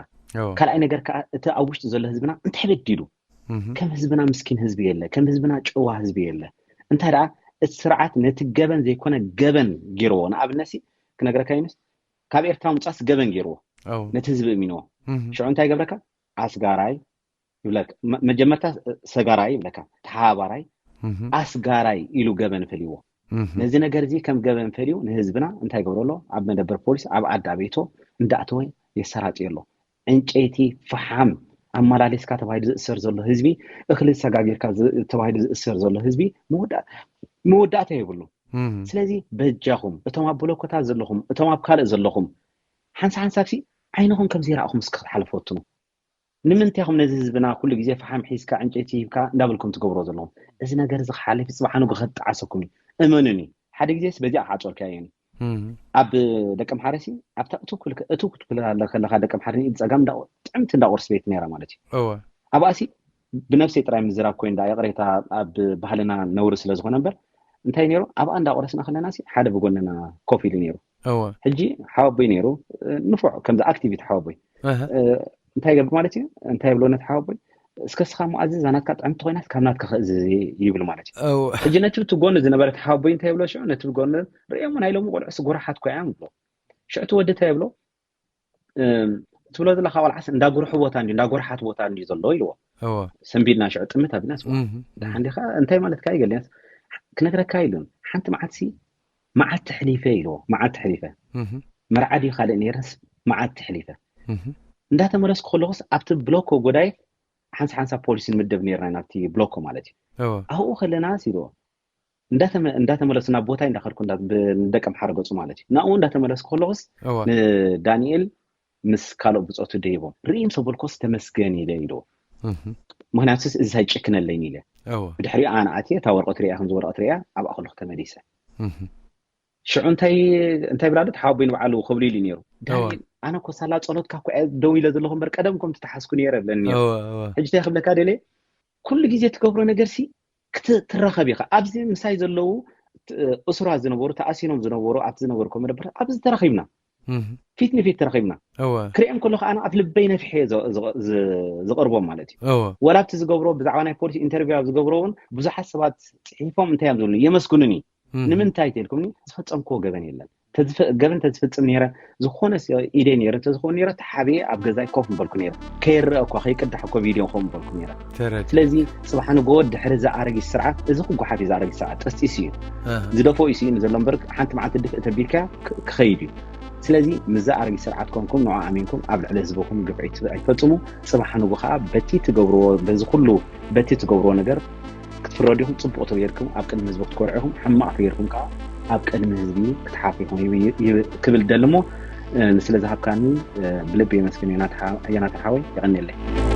ካልኣይ ነገር ከዓ እቲ ኣብ ውሽጢ ዘሎ ህዝብና እንታይ በዲሉ? ከም ህዝብና ምስኪን ህዝቢ የለ፣ ከም ህዝብና ጨዋ ህዝቢ የለ። እንታይ ደኣ እቲ ስርዓት ነቲ ገበን ዘይኮነ ገበን ገይርዎ። ንኣብነት ሲ ክነግረካ ይንስ ካብ ኤርትራ ምውፃስ ገበን ገይርዎ ነቲ ህዝቢ እሚንዎ። ሽዑ እንታይ ይገብረካ? ኣስጋራይ ይብለካ፣ መጀመርታ ሰጋራይ ይብለካ፣ ተሓባባራይ፣ ኣስጋራይ ኢሉ ገበን ፈልይዎ። ነዚ ነገር እዚ ከም ገበን ፈልዩ ንህዝብና እንታይ ይገብሮ ኣሎ? ኣብ መደበር ፖሊስ ኣብ ኣዳ ቤቶ እንዳእተወ የሰራጥዮ ኣሎ። ዕንጨይቲ፣ ፈሓም ኣመላሊስካ ተባሂሉ ዝእሰር ዘሎ ህዝቢ፣ እኽሊ ሰጋጊርካ ተባሂሉ ዝእሰር ዘሎ ህዝቢ መወዳእታ የብሉ። ስለዚ በጃኹም እቶም ኣብ ብሎኮታት ዘለኹም፣ እቶም ኣብ ካልእ ዘለኹም ሓንሳ ሓንሳብሲ ዓይንኹም ከም ዘይረኣኹም እስከ ክትሓልፉ ፈትኑ። ንምንታይ ኢኹም ነዚ ህዝብና ኩሉ ግዜ ፈሓም ሒዝካ ዕንጨይቲ ሂብካ እንዳበልኩም ትገብሮ ዘለኹም? እዚ ነገር እዚ ክሓልፍ ጽባሕ ንግሆ ክጠዓሰኩም እዩ። እመኑኒ። ሓደ ግዜስ በዚኣ ክዓጸልካ እየን። ኣብ ደቂ ኣምሓረ ሲ ኣብታ እቱ ክትብል ከለኻ ደቂ ኣምሓረ ንኢድ ጸጋም ጥዕምቲ እንዳቆርስ ቤት ነይራ ማለት እዩ። ኣብኣ ሲ ብነፍሰይ ጥራይ ምዝራብ ኮይኑ ዳ ይቕሬታ ኣብ ባህልና ነውሪ ስለ ዝኾነ እምበር እንታይ ነይሩ ኣብኣ እንዳቆረስና ከለና ሲ ሓደ ብጎንና ኮፍ ኢሉ ነይሩ። ሕጂ ሓወቦይ ነይሩ ንፉዕ ከምዚ ኣክቲቪቲ ሓወቦይ እንታይ ይገብር ማለት እዩ? እንታይ ይብሎ ነቲ ሓወቦይ? እስከ ስኻ እሞ ኣዝዛ ናትካ ጥዕምቲ ኮይናስ ካብ ናትካ ክእዝዝ ይብል ማለት እዩ። ሕጂ ነቲ ብቲ ጎኒ ዝነበረ ሓወቦይ እንታይ ይብሎ ሽዑ ነቲ ብጎኒ ርእዮሞ ናይ ሎሚ ቆልዑ ስጉራሓት ኮ እዮም ይብሎ። ሽዑ እቲ ወዲ እንታይ ይብሎ? ትብሎ ዘለካ ቆልዓስ እንዳ ጉርሑ ቦታ እንዲ እንዳ ጎርሓት ቦታ እንዲ ዘሎ ኢልዎ። ሰንቢድና ሽዑ ጥምት ኣቢና ስዋ ሓንዲኻ እንታይ ማለትካ ይገልያስ ክነግረካ ኢሉን ሓንቲ መዓትሲ መዓት ተሕሊፈ ኢልዎ። መዓት ተሕሊፈ መርዓ ድዩ ካልእ ነይረስ መዓት ተሕሊፈ እንዳተመለስኩ ከለኹስ ኣብቲ ብሎኮ ጎዳይ ሓንሳ ሓንሳ ፖሊስ ንምደብ ነርና ናብቲ ብሎኮ ማለት እዩ። ኣብኡ ከለና ሲልዎ እንዳተመለሱ ናብ ቦታይ እንዳኸድኩ ንደቂ ኣምሓረ ገፁ ማለት እዩ ናብኡ እንዳተመለስኩ ከለኹስ ንዳንኤል ምስ ካልኦት ብፆቱ ደይቦም ርእዮም ሰበልኮስ ተመስገን ኢለ ኢልዎ። ምክንያቱ እዚ ሳይጭክነለይን ኢለ ብድሕሪኡ ኣነ ኣትየ እታ ወረቐት ሪኣ ከምዚ ወረቐት ሪኣ ኣብኣ ከለኹ ተመሊሰ ሽዑ እንታይ እንታይ ብላ ዶ ተሓባቦይ ንባዕሉ ክብሉ ኢሉ ነይሩ። ዳኒ ኣነ እኮ ሳላ ጸሎትካ እኮ እየ ደው ኢለ ዘለኹ እምበር ቀደም እኮ ምተተሓዝኩ ነይረ ብለኒ ነይሩ። ሕጂ እንታይ ክብለካ ደልየ ኩሉ ግዜ ትገብሮ ነገር ሲ ክትረኸብ ኢኻ። ኣብዚ ምሳይ ዘለዉ እሱራት ዝነበሩ ተኣሲኖም ዝነበሩ ኣብቲ ዝነበርኮ መደበር ኣብዚ ተራኺብና ፊት ንፊት ተራኺብና ክሪኦም ከለኹ ኣነ ኣብ ልበይ ነፊሐ ዝቕርቦም ማለት እዩ። ወላ ኣብቲ ዝገብሮ ብዛዕባ ናይ ፖሊስ ኢንተርቪው ኣብ ዝገብሮ እውን ብዙሓት ሰባት ፅሒፎም እንታይ እዮም ዝብሉኒ የመስግኑኒ። ንምንታይ ተልኩምኒ ዝፈፀምክዎ ገበን የለን። ገበን ተዝፍፅም ነይረ ዝኾነ ኢደይ ነይረ እንተዝኸውን ነይረ ተሓቢኤ ኣብ ገዛይ ኮፍ ምበልኩ ነይረ። ከይረአ እኳ ከይቅዳሕ እኮ ቪድዮ ኮፍ ምበልኩ ነይረ። ስለዚ ፅባሕ ንግሆ ድሕሪ እዚ ኣረጊት ስርዓት እዚ ክጓሓፍ እዩ። እዚ ኣረጊት ስርዓት ጠስጢሱ እዩ ዝደፎ እዩ ስኢኑ ዘሎ እምበር ሓንቲ መዓልቲ ድፍእ ተቢልካ ክኸይድ እዩ። ስለዚ ምዛ ኣረጊት ስርዓት ኮንኩም ንዓ ኣሚንኩም ኣብ ልዕሊ ህዝብኹም ግፍዒ ኣይፈፅሙ። ፅባሕ ንግሆ ከዓ በቲ ትገብርዎ በዚ ኩሉ በቲ ትገብርዎ ነገር ክትፍረዱ ኢኹም። ፅቡቕ ተገይርኩም ኣብ ቅድሚ ህዝቢ ክትኮርዑ ኢኹም። ሕማቕ ተገይርኩም ከዓ ኣብ ቅድሚ ህዝቢ ክትሓፉ ኢኹም ክብል ደሊ እሞ ስለዝሃብካኒ ብልቢ የመስግን። ዮናታ ሓወይ የቐንየለይ።